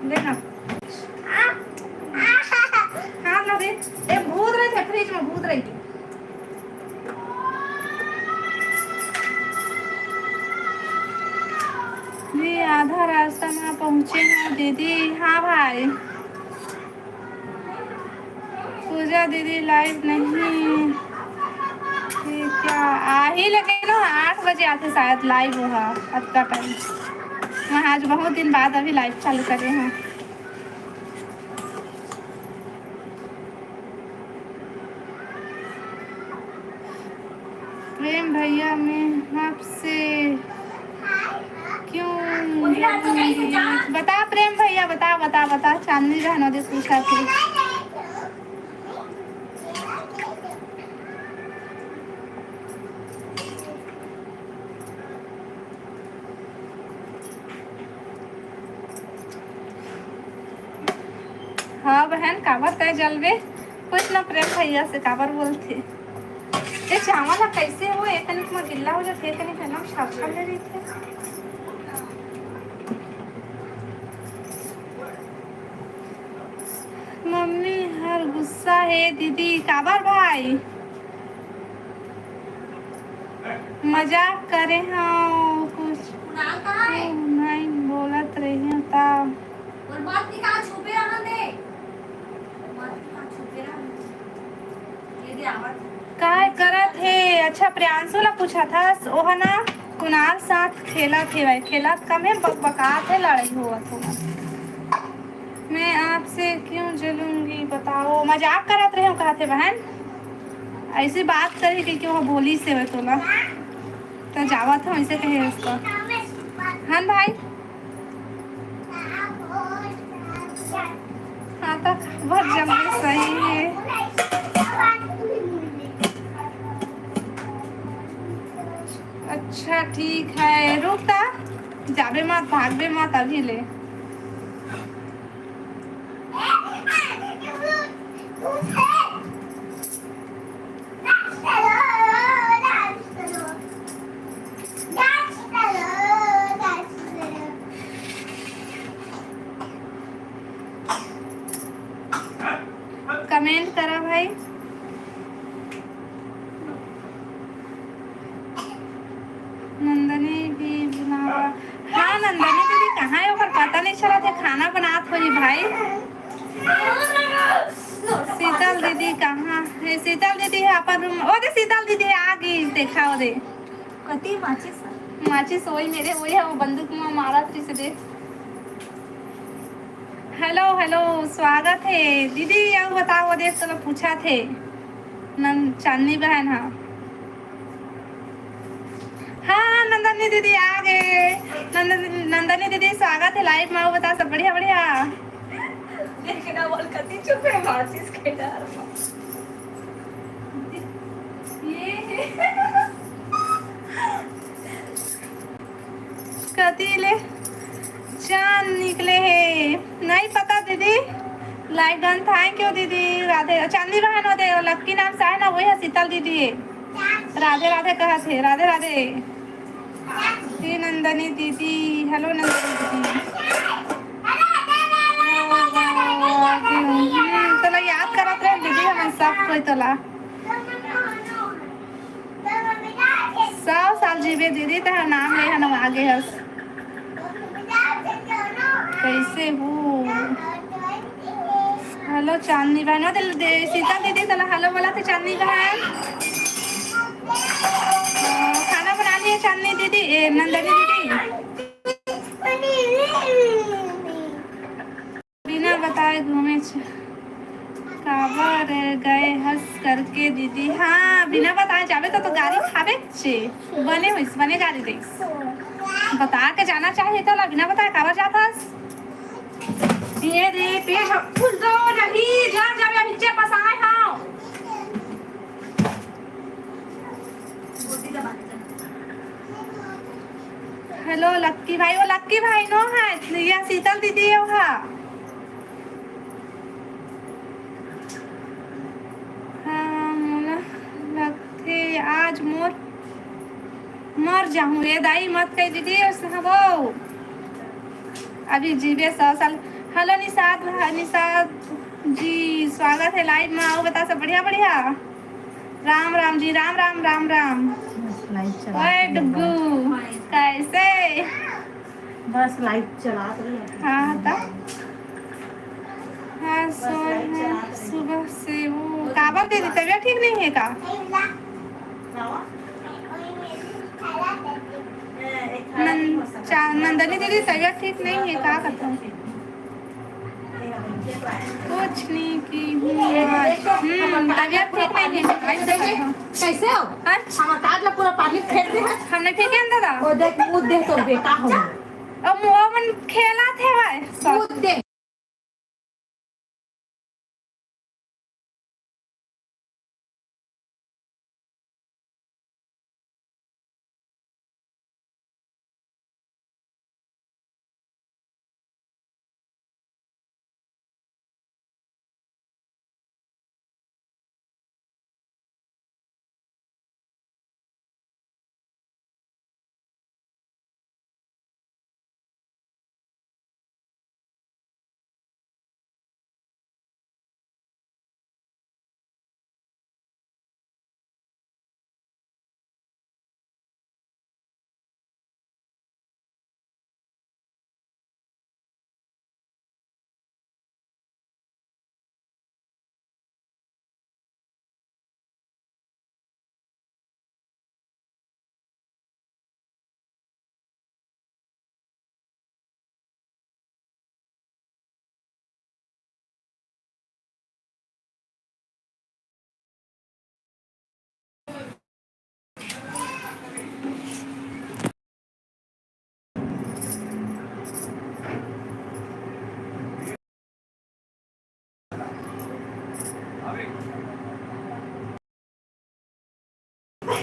देखना। हाँ, ना दे। ए, भूत रहे थे, फ्रिज में भूत रही थी। जी, आधा रास्ता में पहुँचे हैं दीदी। हाँ भाई। पूजा दीदी लाइव नहीं थी क्या? आही, लेकिन वो आठ बजे आथे शायद लाइव, वो हा अतका टाइम। मैं आज बहुत दिन बाद अभी लाइव चालू करे हैं। प्रेम भैया, मैं आपसे क्यों जलूंगी? बता प्रेम भैया, बता, बता, बता। चांदनी बहन ओदे पूछा थी। हाँ बहन, काबर तय जलबे? कुछ ना, प्रेम भैया से काबर बोलथे। ये चावल ह कैसे हो, एक कनिक म गिल्ला हो जाथे, एक कनिक एकदम छरछर ले रहिथे। मम्मी हर गुस्सा हे दीदी, काबर भाई? मजाक करे हंव, कुछ कुणाल कहाँ है? नहीं बोलत रहे हंव ता। और बात निकाल, छुपे रहन दे। बात निकाल, छुपे रहन दे। ये दे आवाज। काय करत हे? अच्छा, प्रियांशु ला पूछा था, ओह ना कुणाल साथ खेलत हे, भाई खेलत कम हे, बकबकात हे, लड़ाई होवत होगा। मैं आपसे क्यों जलूंगी बताओ? मजाक करत रहे हंव, कहत हे बहन, ऐसी बात करी कि क्यों बोली से हुए तोला, तो जावत हंव, ऐसे कहे उसको। हाँ भाई, हाँ तो बहुत जल्दी सही है। अच्छा, ठीक है, रुक ता, जाबे मत, भागबे मत अभी ले। कमेंट करा भाई। नंदनी भी बुलावा। हाँ, नंदनी दीदी कहाँ है? ओकर पता नहीं चला थे, खाना बनात होई भाई। शीतल दीदी कहाँ है? शीतल दीदी है अपन रूम। ओ दे, शीतल दीदी आ गई, देखा ओ दे। कति माचिस? माचिस वही मेरे, वही है, वो बंदूक में मारा थी से दे। हेलो, हेलो, स्वागत है दीदी। अउ बताओ, वो देख तो पूछा थे नन-, चांदनी बहन, हाँ। हाँ, नंदनी दीदी आ गए। नंदनी, नंदनी दीदी, स्वागत है लाइव में। अउ बता, सब बढ़िया, बढ़िया? देख ना बोल, कति चुप है, माचिस के डर। ये कति ले चांद निकले हे, नहीं पता दीदी। लाइव डन, थैंक यू दीदी। राधे, चांदनी बहन हो दे, लक्की नाम से है ना, वही है शीतल दीदी है। राधे राधे कहा थे, राधे राधे। हे नंदनी दीदी, हेलो नंदनी दीदी। हम्म, तोला याद करत रहे दीदी, हमन सब कोई तोला। सौ साल जीबे दीदी, तोहर नाम ले हन आगे हस। कैसे हो? हेलो चांदनी बहन, ओ दिल दे, सीता दीदी तोला हेलो बोला थे चांदनी बहन। अ, खाना बना लिए चांदनी दीदी, ए, नंदनी दीदी? बिना बताए घूमे छ-, काबर गए हस करके दीदी। हाँ, बिना बताए जाबे तो, तो गारी खाबे चे। बने होइस, बने गारी देस। बता के जाना चाहिए तो ला, बिना बताए काबर जात हस? ये रे, पेट ह-, फुल दो नहीं, जर जाबे, अभी चे पसाए हाँ। हेलो लक्की भाई, वो लक्की भाई नो है, या शीतल दीदी हो हा। हाँ, मोला लगथे आज मोर मर जाहूँ रे दाई, मत कही दीदी, ओइसे हवो। अभी जीबे सौ साल। हेलो निषाद भा-, निषाद जी, स्वागत है लाइव में। अउ बता सब बढ़िया, बढ़िया? राम राम जी, राम राम, राम राम। बस लाइव चला ओए डुग्गू, कैसे? बस लाइव चला रही है। हाँ, हाँ, तब। हाँ, बस सोए लाइव हैं चला रही है। सुबह से वो काबर दीदी, तबीयत ठीक नहीं है का? नंद-, चा-, नंदनी दीदी, तबीयत ठीक नहीं है का, कहता हूँ? कुछ नहीं की हूँ आज। हम्म, तबीयत ठीक नहीं है, ऐसे कहता हूँ। कैसे हो? अच्छा। हमारे कार्ड ला पूरा पानी फेंक दे है। हमने फेंके अंदर आ। वो देख, मुंह देख तो बेटा हो। अब मुंह मन खेला थे भाई। मुंह देख।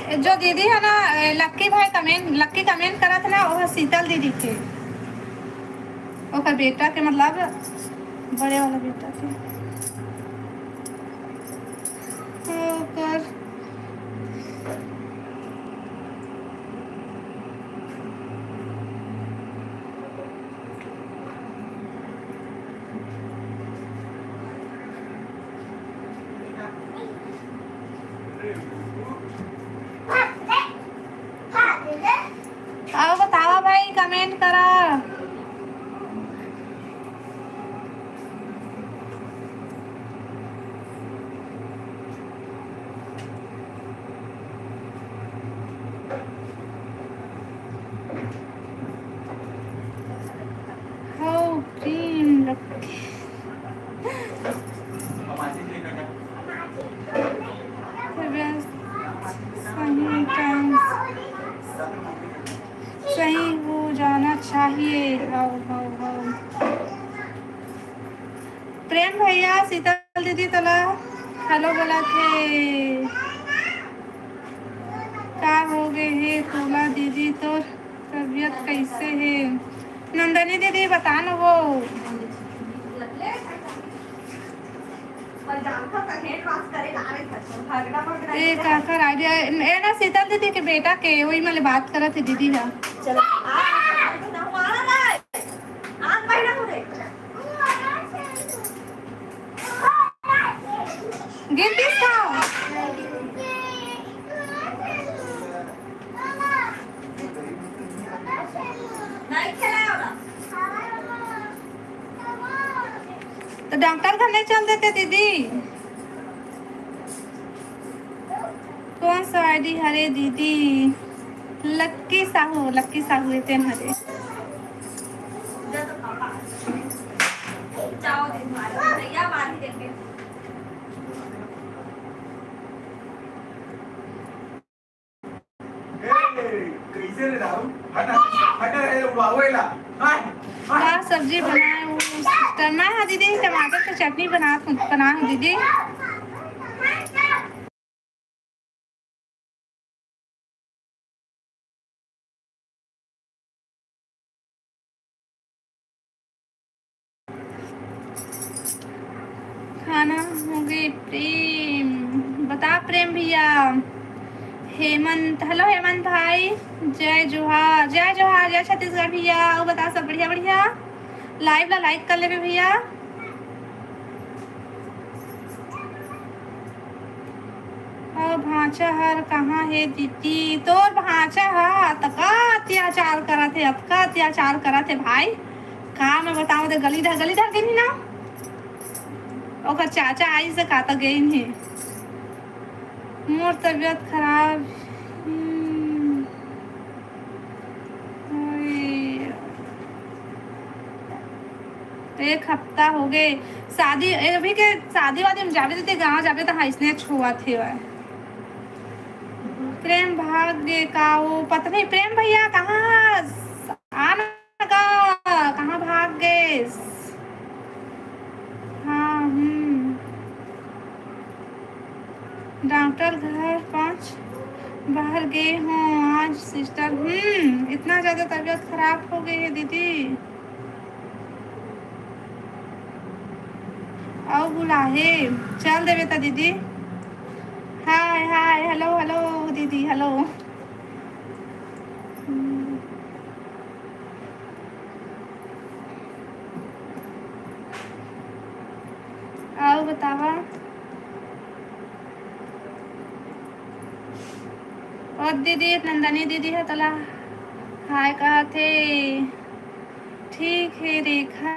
जो दीदी है ना, ए, लक्की भाई कमेंट, लक्की कमेंट करत ना, वो शीतल दीदी के, ओकर बेटा के, मतलब बड़े वाला बेटा के। ओकर अउ बतावा भाई, कमेंट करा। How green look। सही टाइम, सही हो जाना चाहिए। How, how, how. प्रेम भैया, शीतल दीदी तोला हेलो बोलत हे। का हो गे हे तोला दीदी, तोर तबीयत कैसे हे? नंदनी दीदी, बता न वो। ए, का कर आइडिया? ए ना, शीतल दीदी के बेटा के, वही मले बात करत हे दीदी हा। चलो, आ, आ, आ, आ, आ, आ, आ, आ, आ, आ, आ, गिनती था। तो डॉक्टर घर नहीं चल देते दीदी? कौन सा आईडी हरे दीदी? लक्की साहू, लक्की साहू हे तेन हरे। ए, कैसे रे दारू? हट, हट, हट रे, उड़ावेला। हट, हट। का सब्जी बनाए हो सिस्टर? मैं, हाँ दीदी, टमाटर के चटनी बना, बनाए हूँ दीदी। खाना हो गए प्रेम, बता प्रेम भैया। हेमंत, हेलो हेमंत भाई, जय जोहार, जय जोहार, जय छत्तीसगढ़ भैया। अउ बता सब बढ़िया बढ़िया। लाइव ला लाइक कर लेबे भैया। अउ भांचा हर कहाँ हे दीदी? तोर भांचा ह अतका अत्याचार करत हे, अतका अत्याचार करत हे भाई, का मैं बताऊं? ते गली डहर, गली डहर गेन हे ना, ओकर चाचा आइस हे का, त गेन हे। मोर तबीयत खराब। हम्म। ओए। एक हफ्ता हो गए शादी, अभी के शादी वादी में जाबे देते, गाँव जाबे त हाँ, इसने छुआत हे। प्रेम भाग गे का वो पत्नी? प्रेम भैया कहाँ हस? आना का, कहाँ भाग गेस? हाँ, हम्म। डॉक्टर घर पाँच बार गे हों आज सिस्टर। हम्म, इतना ज्यादा तबीयत खराब हो गई है दीदी। अउ बुलाहे, चल देबे त दीदी। हाय, हाय, हेलो, हेलो दीदी, हेलो। हम्म। अउ बतावा। और दीदी, नंदनी दीदी ह तोला हाय कहत हे। ठीक हे रेखा।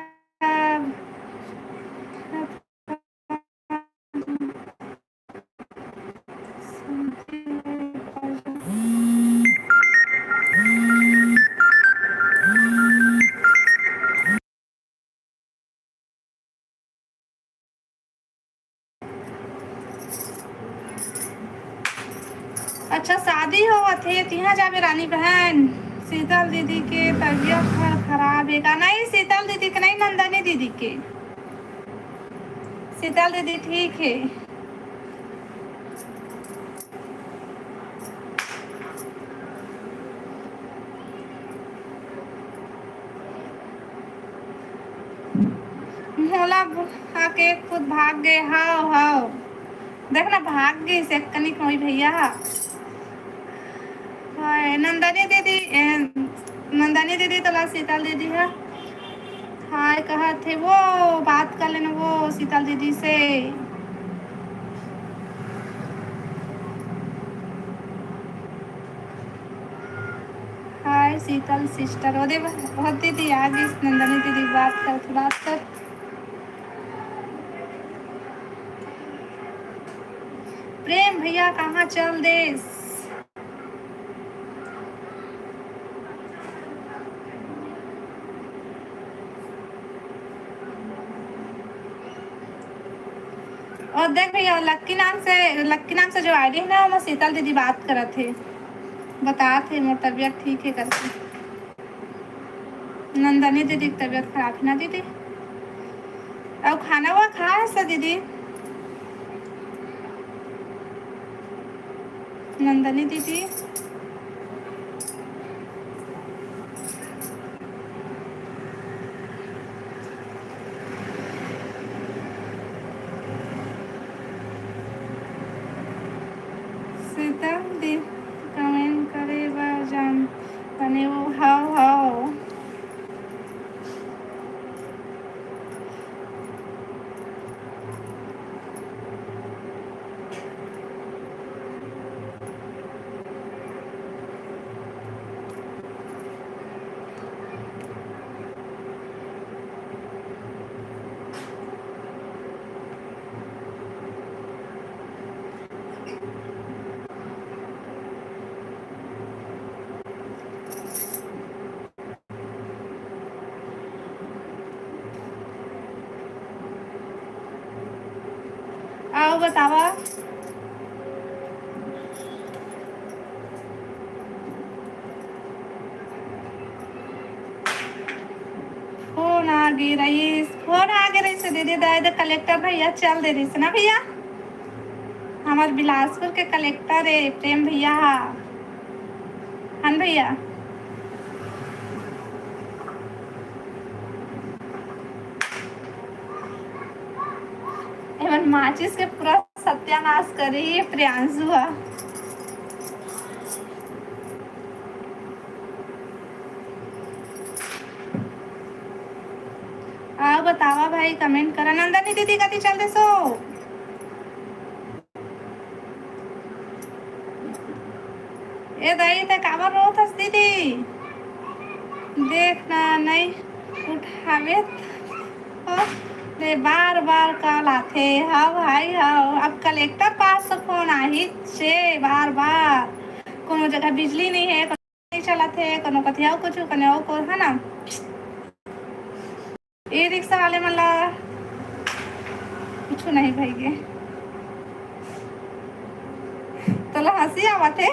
अच्छा, शादी होवत हे, तिहाँ जाबे रानी बहन। शीतल दीदी के तबीयत हर खराब हे का? नहीं, शीतल दीदी के नहीं, नंदनी दीदी के। शीतल दीदी ठीक हे। ला आके खुद भाग गे। हाव, हाव। देख ना, भाग गे से कनिक मोई भैया हा। हाय, नंदनी दीदी, ए, नंदनी दीदी तोला शीतल दीदी हा हाय कहत हे, वो बात कर लेना वो शीतल दीदी से। हाय शीतल सिस्टर, ओदे बहुत दीदी आ गई, नंदनी दीदी बात कर, बात कर। प्रेम भैया कहाँ चल देस? और देख भैया, लक्की नाम से, लक्की नाम से जो आईडी है ना, वो शीतल दीदी बात करत हे, बतात हे मोर तबीयत ठीक है करके। नंदनी दीदी की तबीयत खराब है ना दीदी? अब खाना हुआ खा है सा दीदी? नंदनी दीदी। सीता दीदी कमेंट करे बर जान बने वो। हाव, हाव। अउ बतावा। फोन आ गे रहिस, फोन आ गे रहिस दीदी, दाई दे कलेक्टर भैया चल दे रहिस ना भैया, हमर बिलासपुर के कलेक्टर ए प्रेम भैया हा। हन भैया, एमन माचिस के पूरा सत्यानाश करी प्रियांशु हा। अउ बतावा भाई, कमेंट करा। नंदनी दीदी कति चल देसो? ए दाई, ते काबर रोत हस दीदी? देख ना, नहीं उठावे त, ओ, ले बार बार कॉल आथे। हाँ भाई, हाँ, अब कलेक्टर पास से फोन आही छे बार बार। कोनो जगह बिजली नहीं है, कोनो नहीं चलत है, कोनो कथिया कुछ, कोनो को, है ना? ई रिक्शा वाले मन ला कुछु नहीं भइगे। तोला हंसी आवत हे?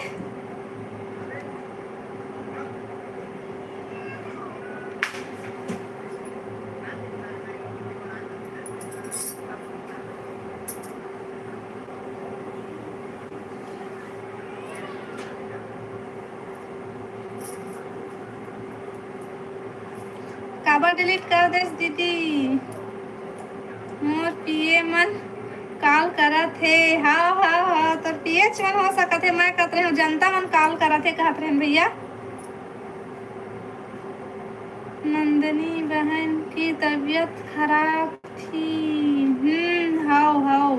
काबर डिलीट कर देस दीदी? मोर पीए मन कॉल करत हे। हाँ, हाँ, हाँ, तोर पीएच मन हो सकत हे। मैं कहत रहे हूँ, जनता मन कॉल करत हे, कहत रहे भैया। नंदनी बहन की तबीयत खराब थी। हम्म, हाव, हाव।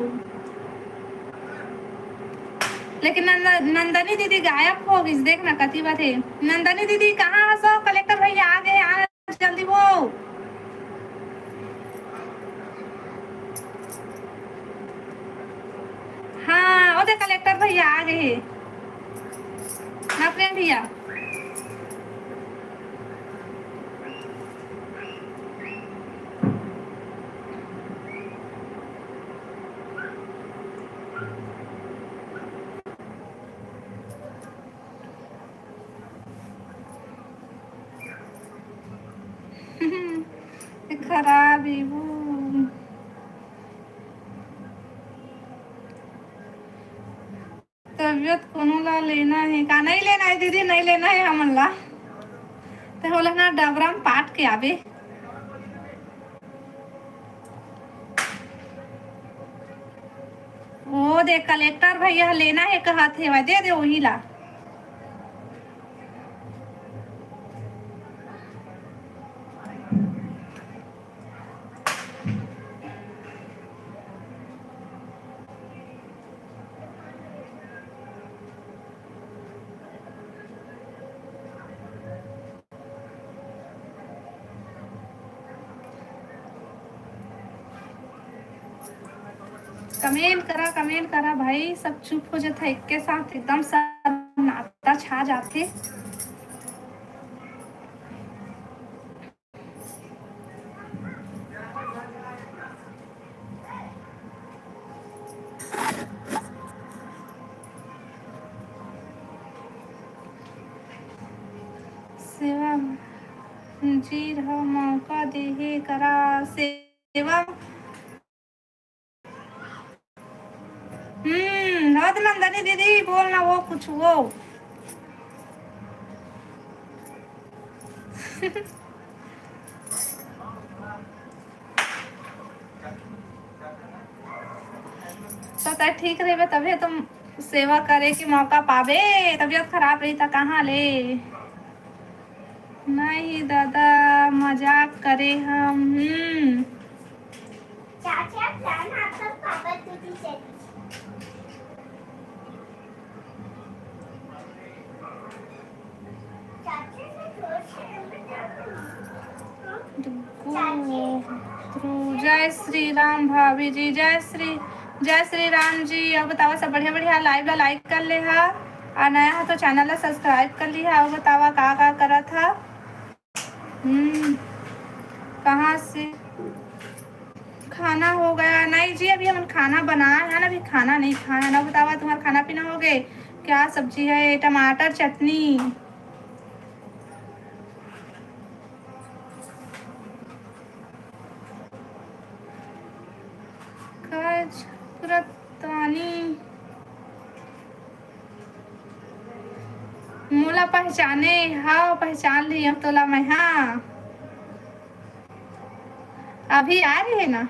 लेकिन नंद-, नंदनी दीदी गायब हो गई, देख ना कति बार हे। नंदनी दीदी कहाँ हसो? कलेक्टर भैया आ गए, आ जल्दी वो। हाँ, ओ देख कलेक्टर भैया आ गए हे। हाँ, प्रेम भैया। खराब हे वो। तबीयत कोनो ला लेना हे का? नहीं लेना हे दीदी, नहीं लेना हे हमन ला। ते होला ना डबरा में पाट के आबे। दे, कलेक्टर भैया ह लेना हे कहत हे, दे दे उही ला। कमेंट करा, कमेंट करा भाई, सब चुप हो जाता है एक के साथ, एकदम सन्नाटा छा जाते। सेवा जी ह मौका देहे करा सेवा। हम्म, हाँ तो नंदनी दीदी बोल ना वो कुछ वो। तो तै ठीक रहबे तभे तुम सेवा करे के मौका पाबे, तबियत खराब रही त कहाँ ले? नहीं दादा, मजाक करे हम। हम्म। चाचा, जान आप सब पापा दीदी चली। चाचा ने जोर से नंबर डाल दिया। चाची। जय श्री राम भाभी जी, जय श्री, जय श्री राम जी। अब बतावा सब बढ़िया बढ़िया, लाइव ला लाइक कर ले हा, और नया हो तो चैनल ला सब्सक्राइब कर ली हा। अब बतावा का का करत हा। हम्म, कहाँ से खाना हो गया? नहीं जी, अभी हमन खाना बनाए हैं ना, अभी खाना नहीं खाए हैं ना। बतावा तुम्हारा खाना पीना हो गए? क्या सब्जी है? टमाटर चटनी। काज करत तानी। मोला पहचाने हव, पहचान लियो तोला मैं, हाँ। अभी आ रहे ना?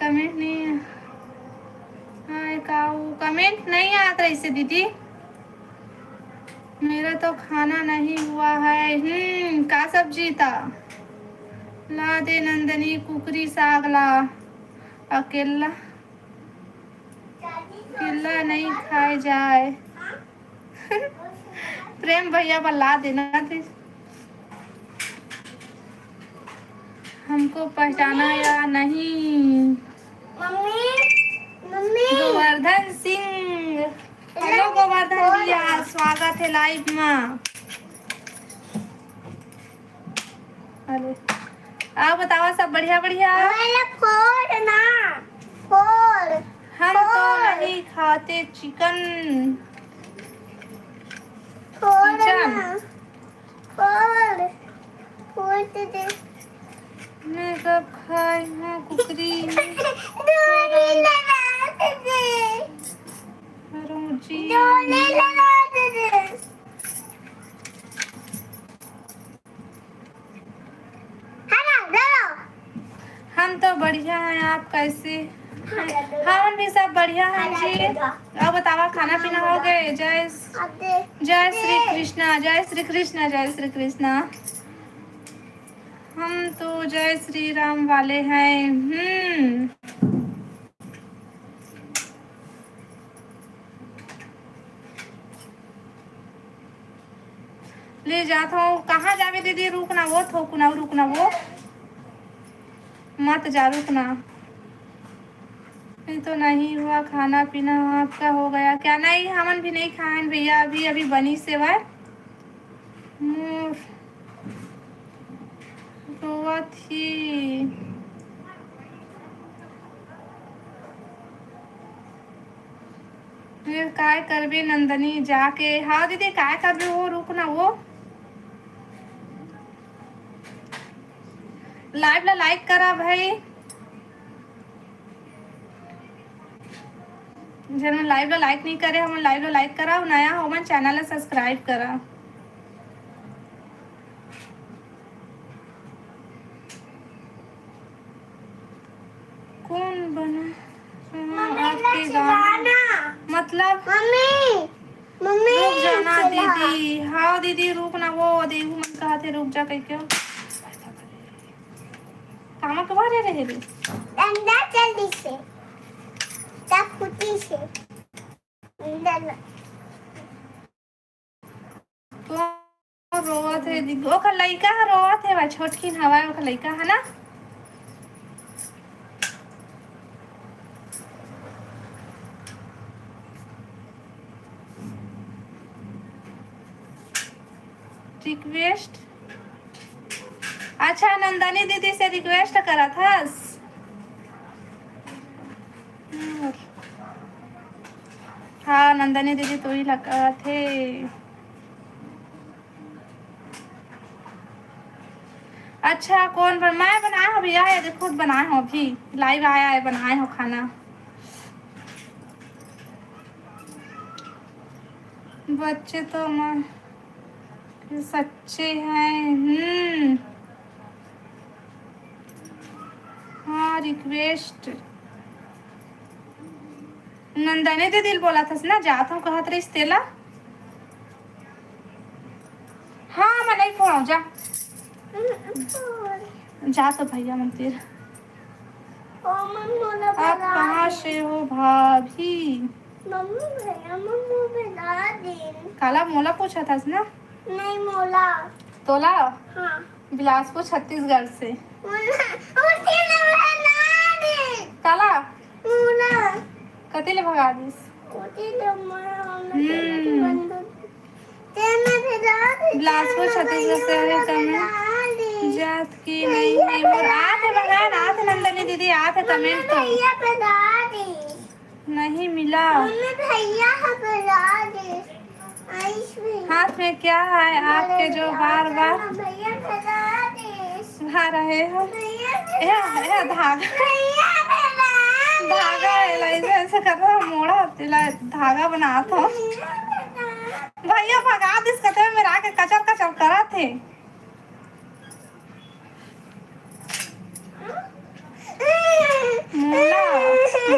कमेंट नहीं आए का? वो कमेंट नहीं आत रहिसे दीदी। मेरा तो खाना नहीं हुआ है। हम्म, का सब्जी था? ला दे नंदनी कुकरी साग ला। अकेला, अकेला नहीं खाए जाए। प्रेम भैया बर ला देना थे। हमको पहचाना या नहीं? Mummy, mummy. Govardhan Singh. Hello Govardhan भैया, स्वागत है लाइव में। अरे, आप बतावा सब बढ़िया बढ़िया? मेरा फोड़ ना, फोड़, हम तो फोड़। नहीं खाते चिकन। फोड़ चिकन। ना, फोड़, फोड़ तो दे। मैं सब खाई हूँ कुकरी। डोरी लगा के दे। रोजी। डोरी लगा के दे। हम तो बढ़िया हैं, आप कैसे हैं? हमन भी सब बढ़िया हैं जी। अब बतावा, खाना पीना हो गए? जय, जय श्री कृष्णा, जय श्री कृष्णा, जय श्री कृष्णा। हम तो जय श्री राम वाले हैं। हम्म। ले जात हूँ। कहाँ जाबे दीदी? रुक ना वो, थोकना, रुक ना वो, मत जा, रुक ना। ये तो नहीं हुआ खाना पीना, आपका हो गया क्या? नहीं, हमन भी नहीं खाएन भैया, अभी अभी बनी सेवा। मोर रोवत ही। फिर काय करबे नंदनी जाके? हाँ दीदी, काय करबे वो? रुक ना वो। लाइव ला लाइक करा भाई। जेन मन लाइव ला लाइक नहीं करे, हमन लाइव ला लाइक करा, नया हो मन चैनल ला सब्सक्राइब करा। कौन बना? चलाना। मतलब? मम्मी, मम्मी, रुक जा ना चला। दीदी। हाँ दीदी, रुक ना, वो देवू मन कहत हे, रुक जा कहिके। कामा के बाहर रहे रे? अंदर चल दिसे। तब फूटी से। अंदर। कोन रोवत हे? ओकर लइका ह रोवत हे, भाई, छोटकिन हवय, ओकर लइका ह ना। रिक्वेस्ट। अच्छा, नंदनी दीदी से रिक्वेस्ट करत हस? हाँ, नंदनी दीदी, तोही ला कहत हे। अच्छा, कौन बन-, मैं बनाए हो भैया, ये देखो, खुद बनाए हो, अभी लाइव आया है, बनाए हो खाना। बच्चे तो मैं सच्चे हैं। हम्म। हाँ, रिक्वेस्ट। नंदनी दीदी ल बोलत हस ना, जात हूँ कहत रहिस तेला। हाँ, मैं नहीं फोड़ो, जा। जा तो भैया मन तीर। ओ, मम्मी, मोला आप भगा कहाँ दे। से हो भाभी? मम्मी, भैया मन मोला भगा दे। काला मोला पूछत हस ना? नहीं, मोला। तोला? हाँ। बिलासपुर, छत्तीसगढ़ से। मोला, उठी ना भगा दे। काला? मोला। कति ले भगा दिस? उठी ना, मोला, मोला, हम्म। बंदूक। बिलासपुर, छत्तीसगढ़ से हवे comment। जात की नहीं है मोर। आत हे बहन, आत हे नंदनी दीदी, आत हे comment तो। नहीं मिला। हाथ में क्या है आपके जो बार बार भा रहे हो? यह, यह धागा, धागा है, ऐसे, ऐसे कर रहा, मोड़ा, तेला धागा बनात हो। भैया भगा दिस कते में मेरा के कचर कचर करत हे। मोला,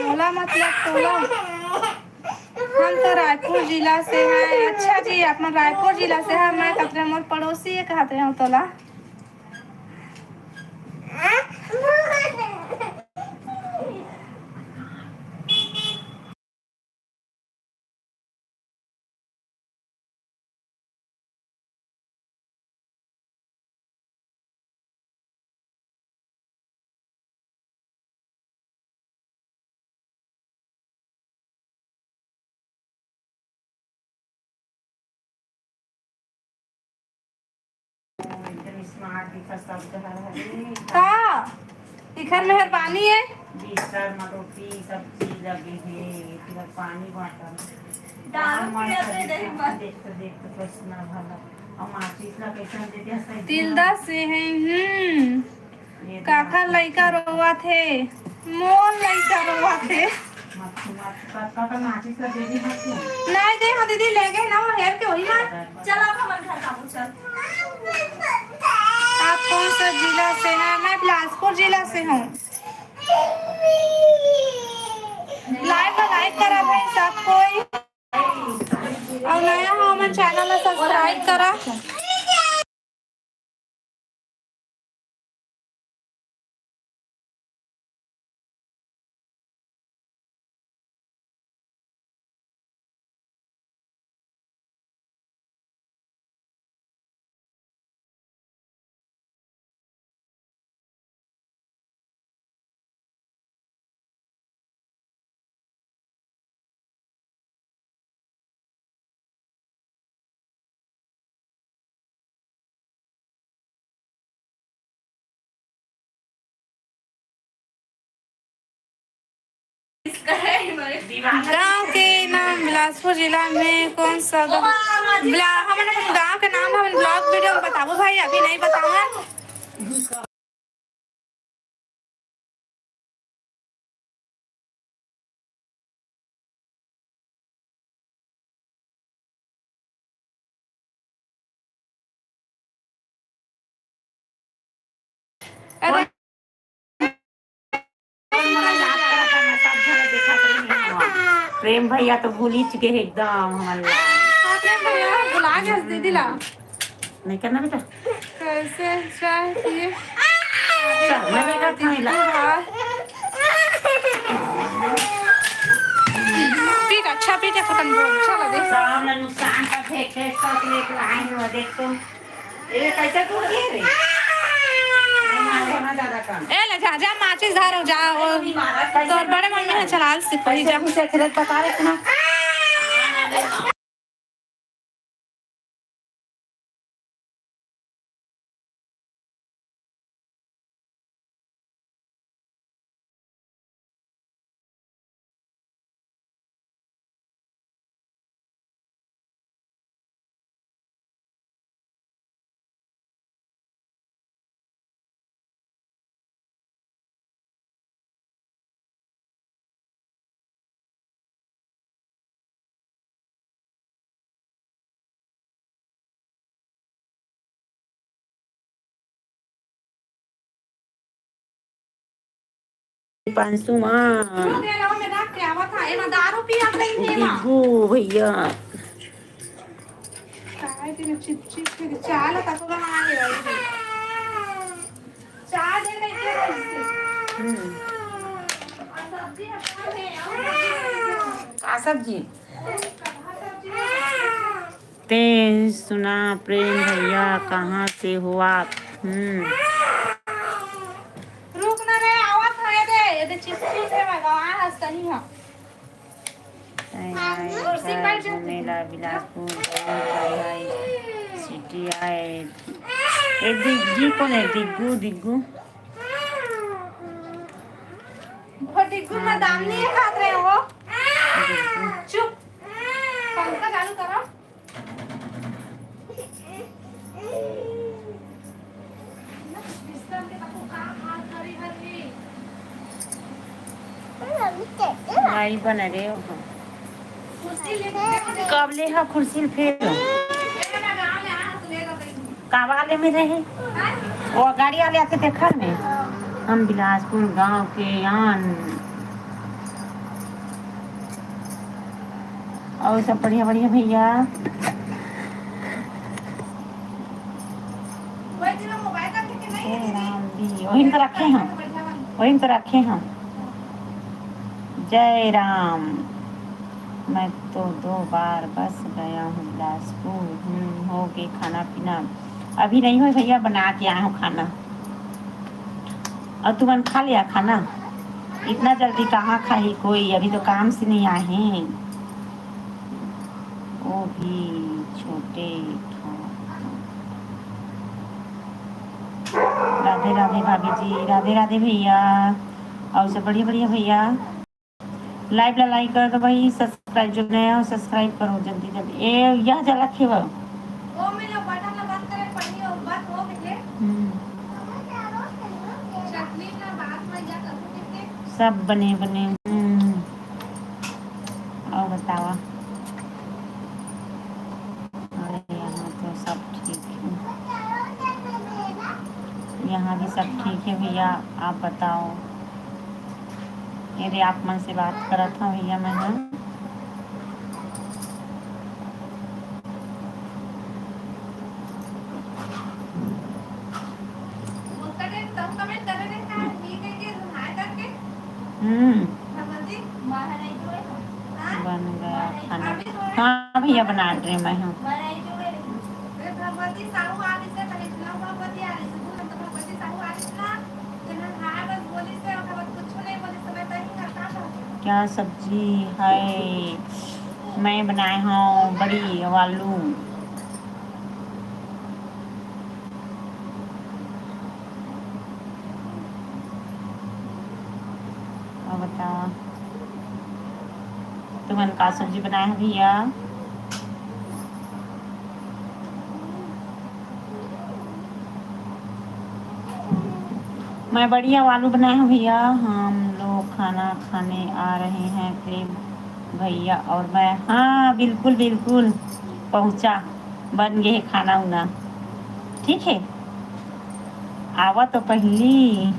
मोला मतलब तोला। हम तो रायपुर जिला से हैं। अच्छा जी, आप मन रायपुर जिला से हैं। मैं कतरे मोर पड़ोसी ये कहते हैं तोला। एकदम smart दिखत सब घर हरे। का? इखर मेहरबानी है। बिस्तर म टोपी सब चीज लगे हे, फिर पानी bottle। दारू पियत हे, देख मत। देखते देखते पसीना भरल। और माचिस ला कैसे हम देते हैं, सही तिलदा से है, हम्म। काखर लइका रोवत हे? मोर लइका रोवत हे। नहीं दे हो दीदी, ले गए ना वो हेर के वही ना। चल अब हमर घर बाबू चल। आप कौन सा जिला से हैं? मैं बिलासपुर जिला से हूँ। Live ला like करा भाई सब कोई, और नया हो हमर channel ला subscribe करा। गांव के नाम बिलासपुर जिला में कौन सा गांव? बिला-, हमन अपन गांव के नाम हमन vlog video में बताबो भाई, अभी नहीं बतावन। अरे, प्रेम भैया तो भूल ही चुके हैं एकदम हमन ला। हाँ, प्रेम भैया भुला गए दीदी ला। नहीं करना बेटा। कैसे चाय पिए? चल, मैं बेटा खाने ला। हाँ। पीट, अच्छा पीट, खत्म हो, अच्छा लगे। शाम में नुकसान का फेंक के चॉकलेट लाए हैं, वो देख तो। ए, कैसे टूट गए रे? नहीं मारो ना ज्यादा काम। ए, ले जा, जा, माचिस धर, जा, वो कैसे तोर बड़े मम्मी है, चला, सिपाही कैसे जा। कुछ एक्सरे बता रहे थे ना। पाँच सौ मा। जो दे रहा हूँ, मैं रख के आवा था। एमा दारू पिया कहीं थे माँ। बिगू भैया। काय दिन चिप चिप के चाल तक बनाए रही। चार दिन नहीं किया इससे। हम्म। और सब्जी हटा दे, और सब्जी हटा दे। का सब्जी? कहाँ सब्जी है? ते सुना प्रेम भैया, कहाँ से हो आप? हम्म। रुक ना रे, आवत है दे, ये दे चिप्स चिप्स है मैं गवा हस तनी हम। हाय, हाय, कुर्सी पर घर जो घूमेला बिलासपुर, बहुत हाय, हाय, सिटी आए। ए दिग्गी कौन है? दिग्गू, दिग्गू। वो दिग्गू का दाम नहीं खात रहे हो। दिग्गू। चुप। पंखा चालू करो। भाई बन रहे हो। कब ले हा कुर्सी फेर? कावाले में रहे। वो गाड़ी वाले आते थे घर में। हम बिलासपुर गांव के आन। और सब बढ़िया बढ़िया भैया। हे राम जी, वहीं तो रखे हैं, वहीं तो रखे हैं। जय राम। मैं तो दो बार बस गया हूँ बिलासपुर। हम्म, हो गए खाना पीना? अभी नहीं हो भैया, बना के आया हूँ खाना। और तुमन खा लिया खाना? इतना जल्दी कहाँ खाही कोई, अभी तो काम से नहीं आए हैं। वो भी छोटे ठो। राधे राधे भाभी जी, राधे राधे भैया। और सब बढ़िया बढ़िया भैया। लाइव ला लाइक कर दो भाई, सब्सक्राइब जो नया हो सब्सक्राइब करो जल्दी जल्दी। ए, यह जला खेवा। वो में लो बटन ला बंद करे पड़ी हो, बस हो गए। हम्म। चटनी ना बात में जा कर के। सब बने बने। हम्म। और बतावा। अरे, यहाँ तो सब ठीक है, यहाँ भी सब ठीक है भैया, आप बताओ। ये रे, आप मन से बात करत हूँ भैया मैं, हाँ। हम्म। बन गया खाना। हाँ भैया, बना रहे मैं हूँ। क्या सब्जी है? मैं बनाए हूँ बड़ी आलू। और बताओ, तुमन का सब्जी बनाए हो भैया? मैं बढ़िया आलू बनाए हूँ भैया। हम लोग खाना खाने आ रहे हैं, प्रेम भैया और मैं। हाँ, बिल्कुल बिल्कुल, पहुँचा, बन गए खाना उना। ठीक है, आवा तो पहली।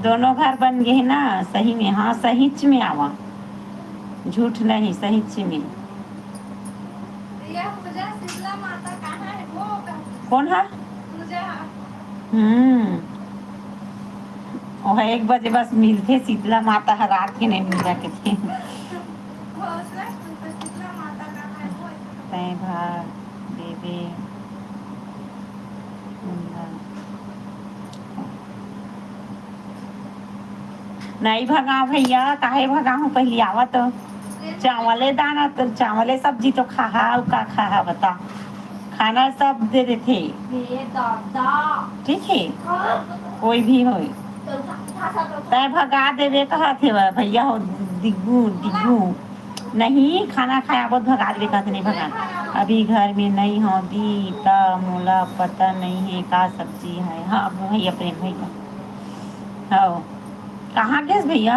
दोनों घर बन गए ना, सही में। हाँ, सहीच में आवा, झूठ नहीं, सहीच में। कौन है? हम्म, वह एक बजे बस मिलथे शीतला माता ह, रात के नहीं मिला के थे। तैं भाग देबे। नहीं भगाओ भैया, काहे भगाहूँ? पहली आवा तो चावले दाना, तो चावले सब्जी तो खाहा, अउ का खाहा बता? खाना सब दे देथे। ठीक है, कोई भी होय। तैं भगा देबे कहा थे भैया हो, दिग्गू, दिग्गू। नहीं, खाना खाए आबो भगा देबे कहा थे, नहीं भगा। अभी घर में नहीं हो दी, त मोला पता नहीं है का सब्जी है। हाँ, अब भैया प्रेम भैया। हाँ, कहाँ गेस भैया?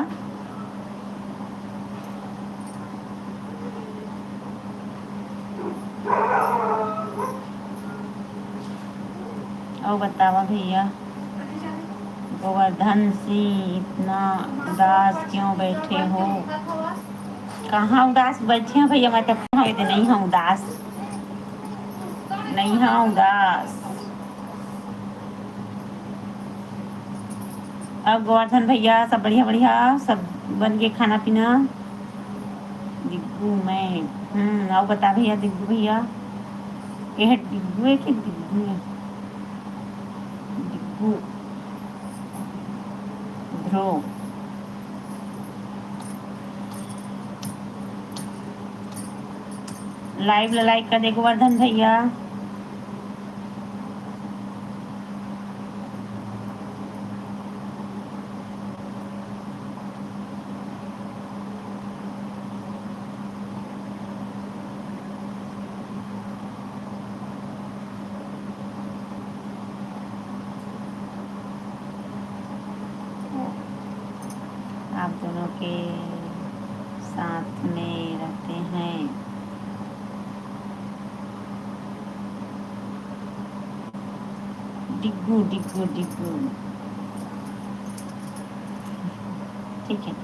अउ बतावा भैया, गोवर्धन सिंह इतना उदास क्यों बैठे हो? कहाँ उदास बैठे हो भैया? मैं तो कहाँ नहीं हूँ उदास, नहीं हूँ उदास। अब गोवर्धन भैया सब बढ़िया बढ़िया सब बन के खाना पीना। दिग्गू मैं, हम्म, अउ बता भैया, दिग्गू भैया, ये है दिग्गू है कि दिग्गू है? दिग्गू ध्रुव। Live ला like कर दे गोवर्धन भैया। आप दोनों के साथ में रहते हैं। डिग्गू, डिग्गू, डिग्गू। ठीक है।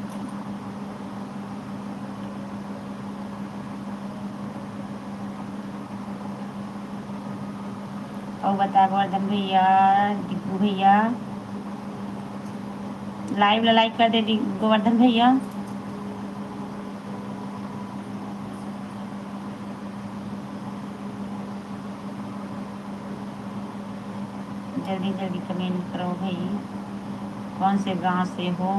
अउ बता गोवर्धन भैया, डिग्गू भैया, live ला like कर दे गोवर्धन भैया। जल्दी जल्दी comment करो भाई, कौन से गांव से हो?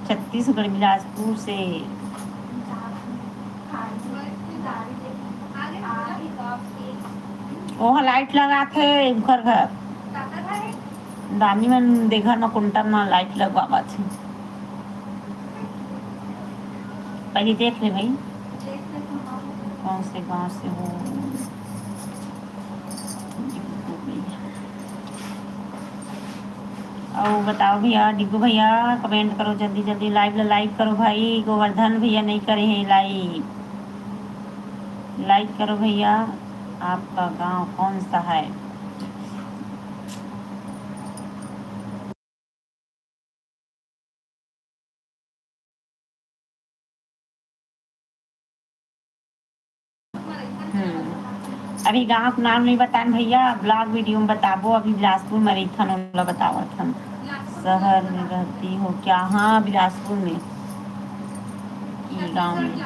छत्तीसगढ़, बिलासपुर से। ओह light लगाथे उखर घर। दामी मन दे घर म कुंटा म light लगवावत हे। पहले देख ले भाई, कौन से गांव से हो। अउ बताओ भैया, डिग्गू भैया comment करो जल्दी जल्दी, live ला like करो भाई। गोवर्धन भैया नहीं करे हैं live, like करो भैया। आपका गांव कौन सा है? हम्म। अभी गांव के नाम नहीं बतान भैया, vlog video में बताबो। अभी बिलासपुर में रहिथन, ओला बतावत हन। शहर में रहती हो क्या? हाँ, बिलासपुर में। ई गांव में।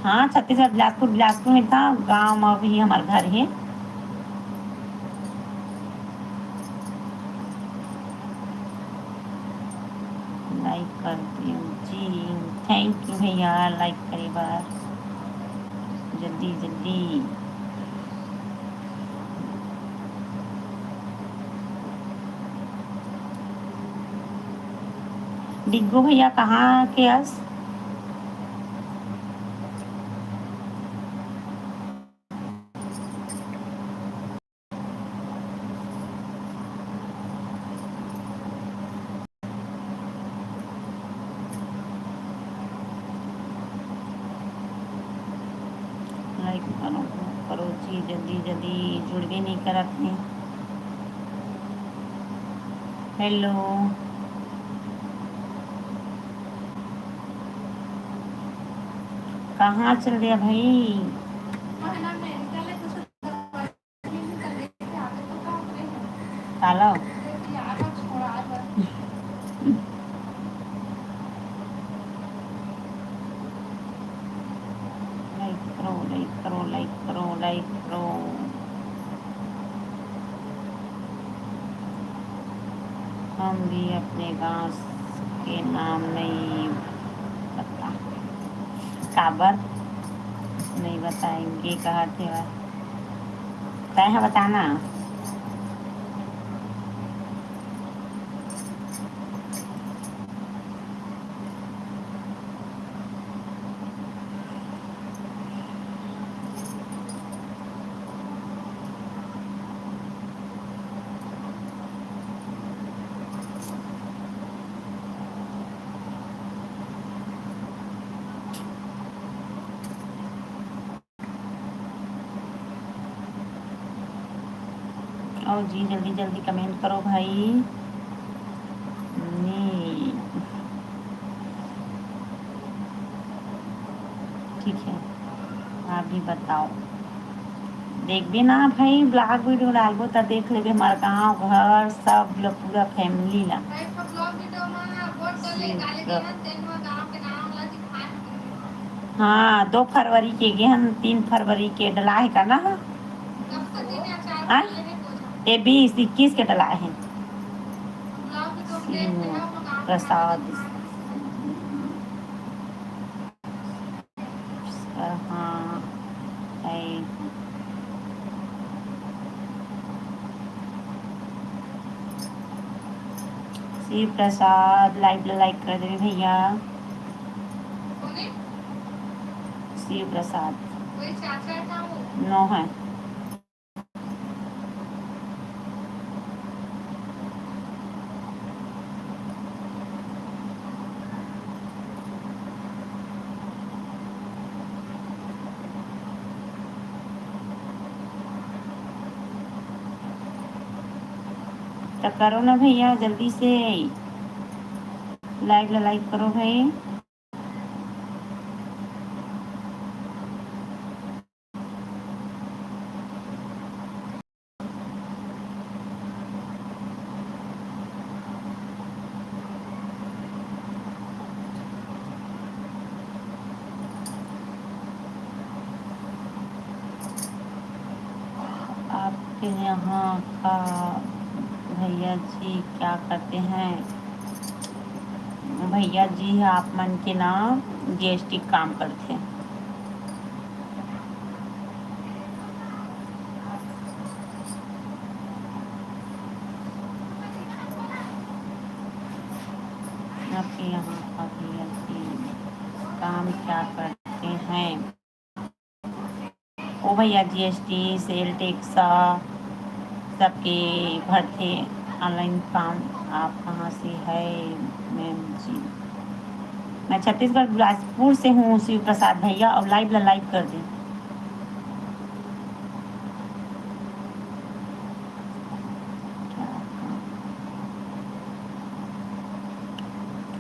हाँ, छत्तीसगढ़, बिलासपुर, बिलासपुर में था गांव में, अभी हमार घर है। Like कर दियो जी, thank you भैया like करे बर, जल्दी जल्दी। डिग्गू भैया कहाँ के अस? Like करो, करो जी, जल्दी जल्दी जुड़बे नहीं करत हे। हेलो, कहाँ चल दिया भाई? काला। लाइक करो, लाइक करो, लाइक करो, लाइक करो। हम भी अपने गांव के नाम नहीं पता। काबर नहीं बताएंगे, कहा थे वह। तय है बताना। आओ जी, जल्दी जल्दी कमेंट करो भाई। नी। ठीक है, आप भी बताओ। देखबे ना भाई, ब्लॉग वीडियो डालबो त देख लेबे, हमार गांव घर सब ल-, पूरा फैमिली ला। हाँ, दो फरवरी के गे हन, तीन फरवरी के डला है का ना? हाँ? ए बीस इक्कीस के डला है। शिव प्रसाद। हाँ, है। शिव प्रसाद, लाइव ला लाइक कर देवे भैया। शिव प्रसाद। नो है। त करो ना भैया, जल्दी से लाइव ला लाइक करो भाई। आपके यहाँ का भैया जी क्या करते हैं? भैया जी, आप मन के ना जीएसटी काम करते हैं। आपके यहाँ का भैया जी काम क्या करते हैं? ओ भैया, जीएसटी, सेल टैक्स, सबके भरथे ऑनलाइन फॉर्म। आप कहाँ से है मैम जी? मैं छत्तीसगढ़ बिलासपुर से हूँ शिव प्रसाद भैया, और लाइव ला लाइक कर दें।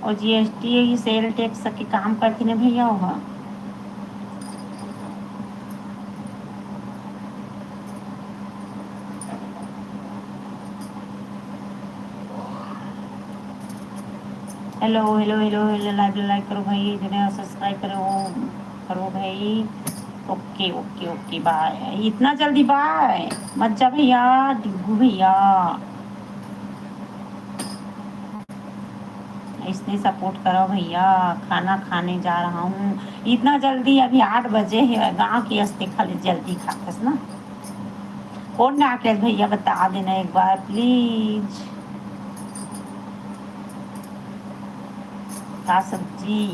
और जीएसटी, सेल टैक्स के काम करथे ना भैया, ओहा। Hello, hello, hello, hello, live, live करो भाई, जिन्हें सब्सक्राइब करो, वो करो भाई। ओके, ओके, ओके, बाय। इतना जल्दी बाय मत जा भैया, डिग्गू भैया। इसने सपोर्ट करो भैया, खाना खाने जा रहा हूँ। इतना जल्दी? अभी आठ बजे है, गाँव के अस्ते खाली जल्दी खाथस ना। कौन राकेश भैया, बता देना एक बार प्लीज। का सब्जी?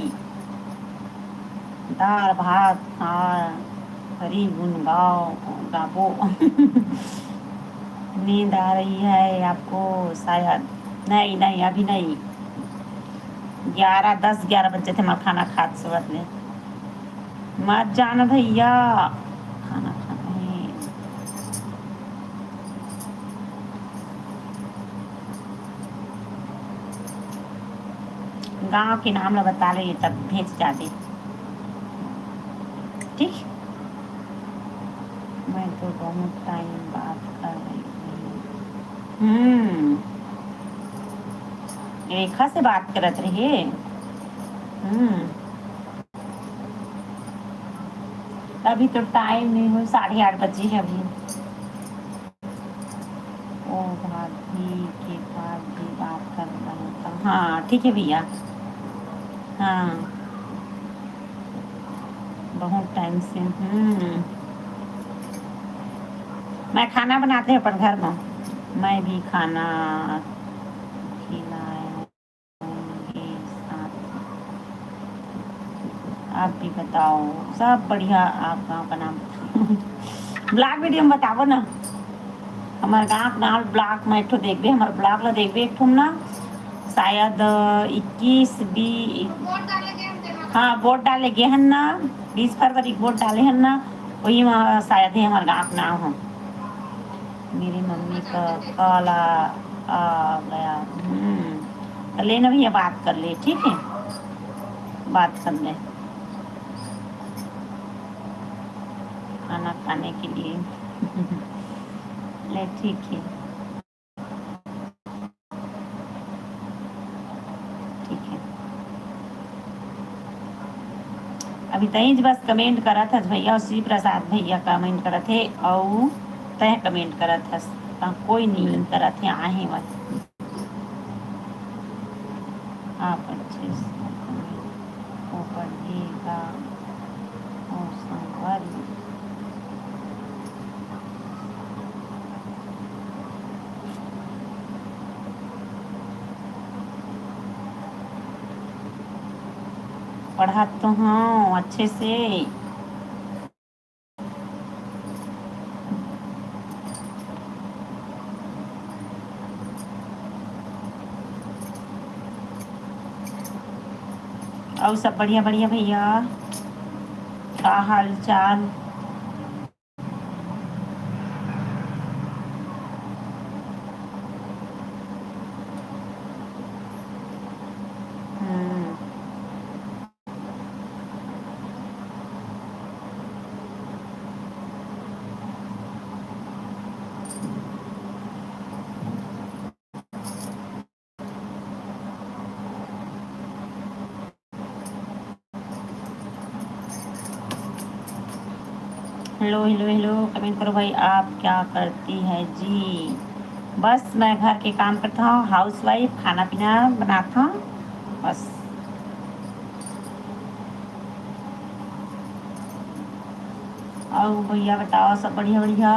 दाल भात, हाँ, हरी गुन गाओ, गाबो। नींद आ रही है आपको शायद। नहीं, नहीं, अभी नहीं। ग्यारह, दस, ग्यारह बज जाथे हमार खाना खात सोवत ले। मत जाना भैया, खाना खाना है। गांव के नाम ला बता ले, तब भेज जाबे। ठीक, मैं तो बहुत टाइम बात कर रही हूँ। हम्म, रेखा से बात करत रहे। हम्म, अभी तो टाइम नहीं हो, साढ़े आठ बजे है अभी। ओ भाभी के बाद भी बात कर रहा था। हाँ, ठीक है भैया। हाँ, बहुत टाइम से। हम्म, मैं खाना बनाते हैं अपन घर में। मैं भी खाना खिलाए। आप भी बताओ, सब बढ़िया? आप गाँव का नाम? ब्लॉग वीडियो में बताओ ना। हमारे गाँव का नाम ब्लॉग में एक ठो देखबे, हमारे ब्लॉग ला देखबे एक ठो ना, शायद इक्कीस बी, हाँ, वोट डाले गए हन ना, बीस फरवरी को वोट डाले हन ना, वही में शायद है हमारे गाँव का नाम हो। मेरी मम्मी का कॉल आ, आ गया। हम्म, तो लेना भैया, बात कर ले, ठीक है, बात कर ले। खाना खाने के लिए। ले, ठीक है, ठीक है। अभी तईज बस कमेंट करत हस भैया, और शिव प्रसाद भैया कमेंट करत हे, अउ तय कमेंट करत हस, ता कोई नहीं करत हे, आहे मत। आप अच्छे से कमेंट को पढ़िएगा और संवर में। पढ़त तो हूँ अच्छे से। अउ सब बढ़िया बढ़िया भैया, का हाल चाल? हम्म। हेलो, हेलो, हेलो, कमेंट करो भाई, आप क्या करती है जी? बस मैं घर के काम करता हूँ, हाउस वाइफ, खाना पीना बनाता हूँ बस। अउ भैया बताओ, सब बढ़िया बढ़िया?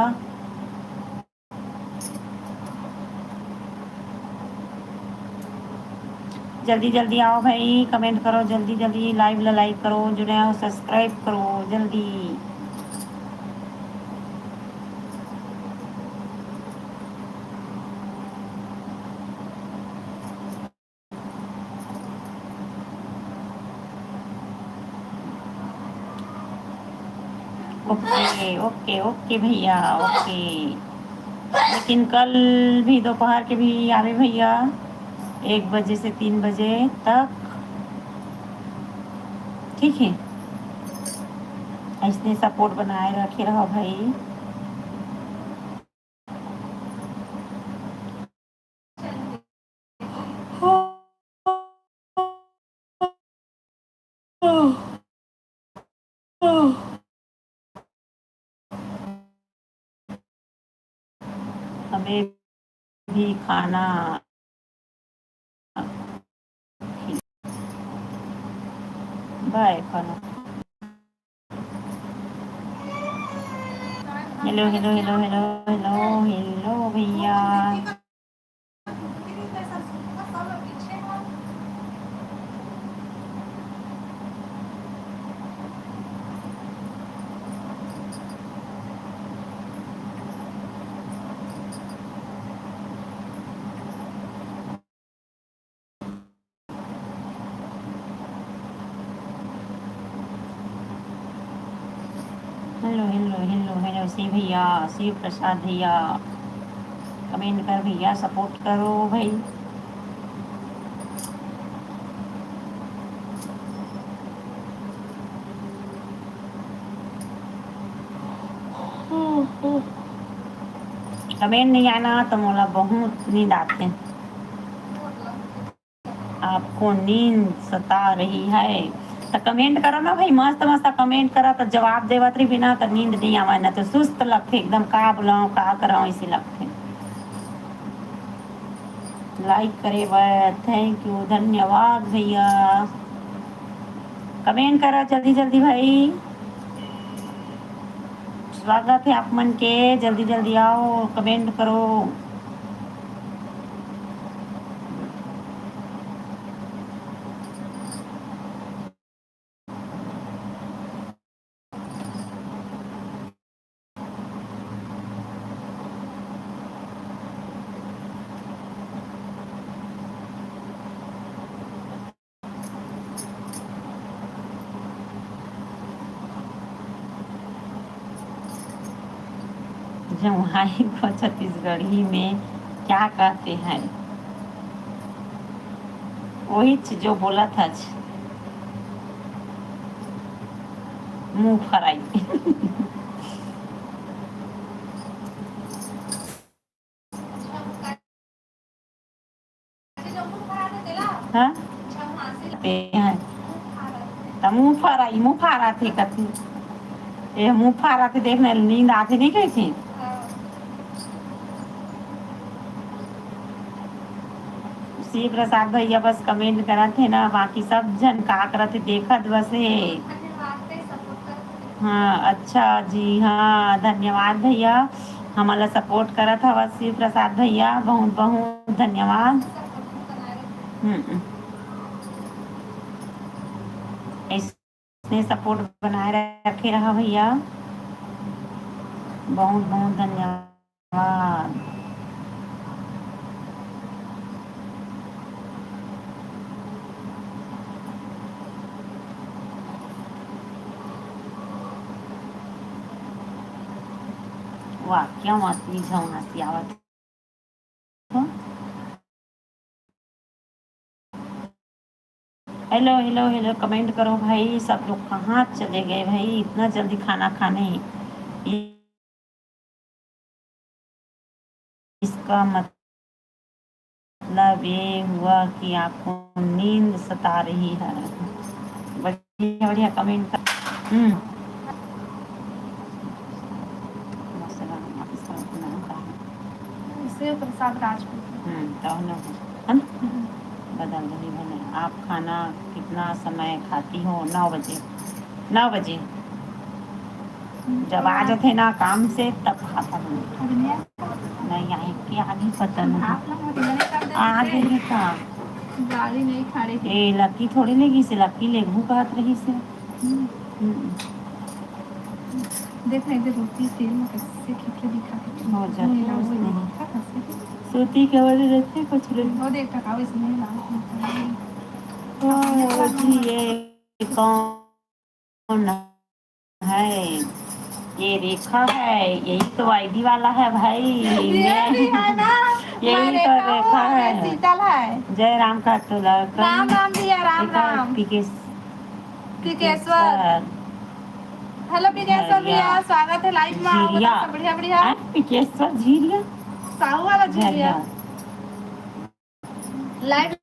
जल्दी जल्दी आओ भाई, कमेंट करो जल्दी जल्दी, लाइव ला लाइक करो, जुड़े हो सब्सक्राइब करो जल्दी। ओके ओके ओके भैया, ओके। लेकिन कल भी दोपहर के भी आवे भैया, एक बजे से तीन बजे तक, ठीक है। ऐसने सपोर्ट बनाए रखे रहो भाई। हमें भी खाना बाय खाना। Hello hello hello hello hello hello भैया। Hello hello hello hello Shiv भैया, शिव प्रसाद भैया, कमेंट कर भैया, सपोर्ट करो भाई। कमेंट नहीं आना तो मोला बहुत नींद आथे। आपको नींद सता रही है तो कमेंट करो ना भाई, मस्त मस्त कमेंट करा तो जवाब देवत रही बिना तो नींद नहीं आवे ना तो सुस्त लगथे एकदम, का बोलाऊं का कराऊं इसी लगथे। लाइक करे बर थैंक यू, धन्यवाद भैया। कमेंट करा जल्दी जल्दी भाई, स्वागत है आप मन के, जल्दी जल्दी आओ, कमेंट करो। जम्हाई को छत्तीसगढ़ी में क्या कहते हैं? वही जो बोला था, मुंह फराई। हाँ? ते हैं। त मुंह फराई, मुंह फराथे कथे। ए, मुंह फराथे, देखने नींद आथे नहीं कहथे। शिव प्रसाद भैया बस कमेंट करत हे ना, बाकी सब झन का करत हे, देखत बस हे। हाँ, अच्छा जी, हाँ, धन्यवाद भैया, हमन ला सपोर्ट करत हवस शिव प्रसाद भैया, बहुत बहुत धन्यवाद। हम्म। ऐसने सपोर्ट बनाए रखे रहा भैया, बहुत बहुत धन्यवाद। वाह। वाह, क्या बात, ये झौना सी आवत। हेलो, हेलो, हेलो, कमेंट करो भाई, सब लोग कहाँ चले गए भाई, इतना जल्दी खाना खाने? इसका मतलब ये हुआ कि आपको नींद सता रही है। बढ़िया, बढ़िया कमेंट कर। हम्म। शिव प्रसाद राजपूत। हम्म, तो ना, है ना? हम्म। बदल रही बने। आप खाना कितना समय खाती हो? नौ बजे। नौ बजे। जब आ जाथे ना काम से, तब खाता हूँ। नहीं आए कि आगे पता नहीं। आगे ही का? गाड़ी नहीं खा रही। ए, लकी थोड़ी लेगी से, लकी लेगू कहत रही से। हम्म। हम्म। देख ना, इधर रोटी तेल में कैसे खिचड़ी दिखा के हो जाती है उसमें। सूती के वजह से कुछ नहीं। वो देख, टकाओ इसमें लाल। ओ जी, ये कौन है? ये रेखा है, यही तो आईडी वाला है भाई। ये भी है ना। यही तो रेखा है। शीतल है। जय राम का तुला। राम राम भैया, राम राम। पीकेश-, पीकेश्वर। हेलो पीकेश्वर भैया, स्वागत है लाइव में। आओ, बताओ, सब बढ़िया, बढ़िया। हैं? पीकेश्वर झीरिया? साहू वाला झीरिया। लाइव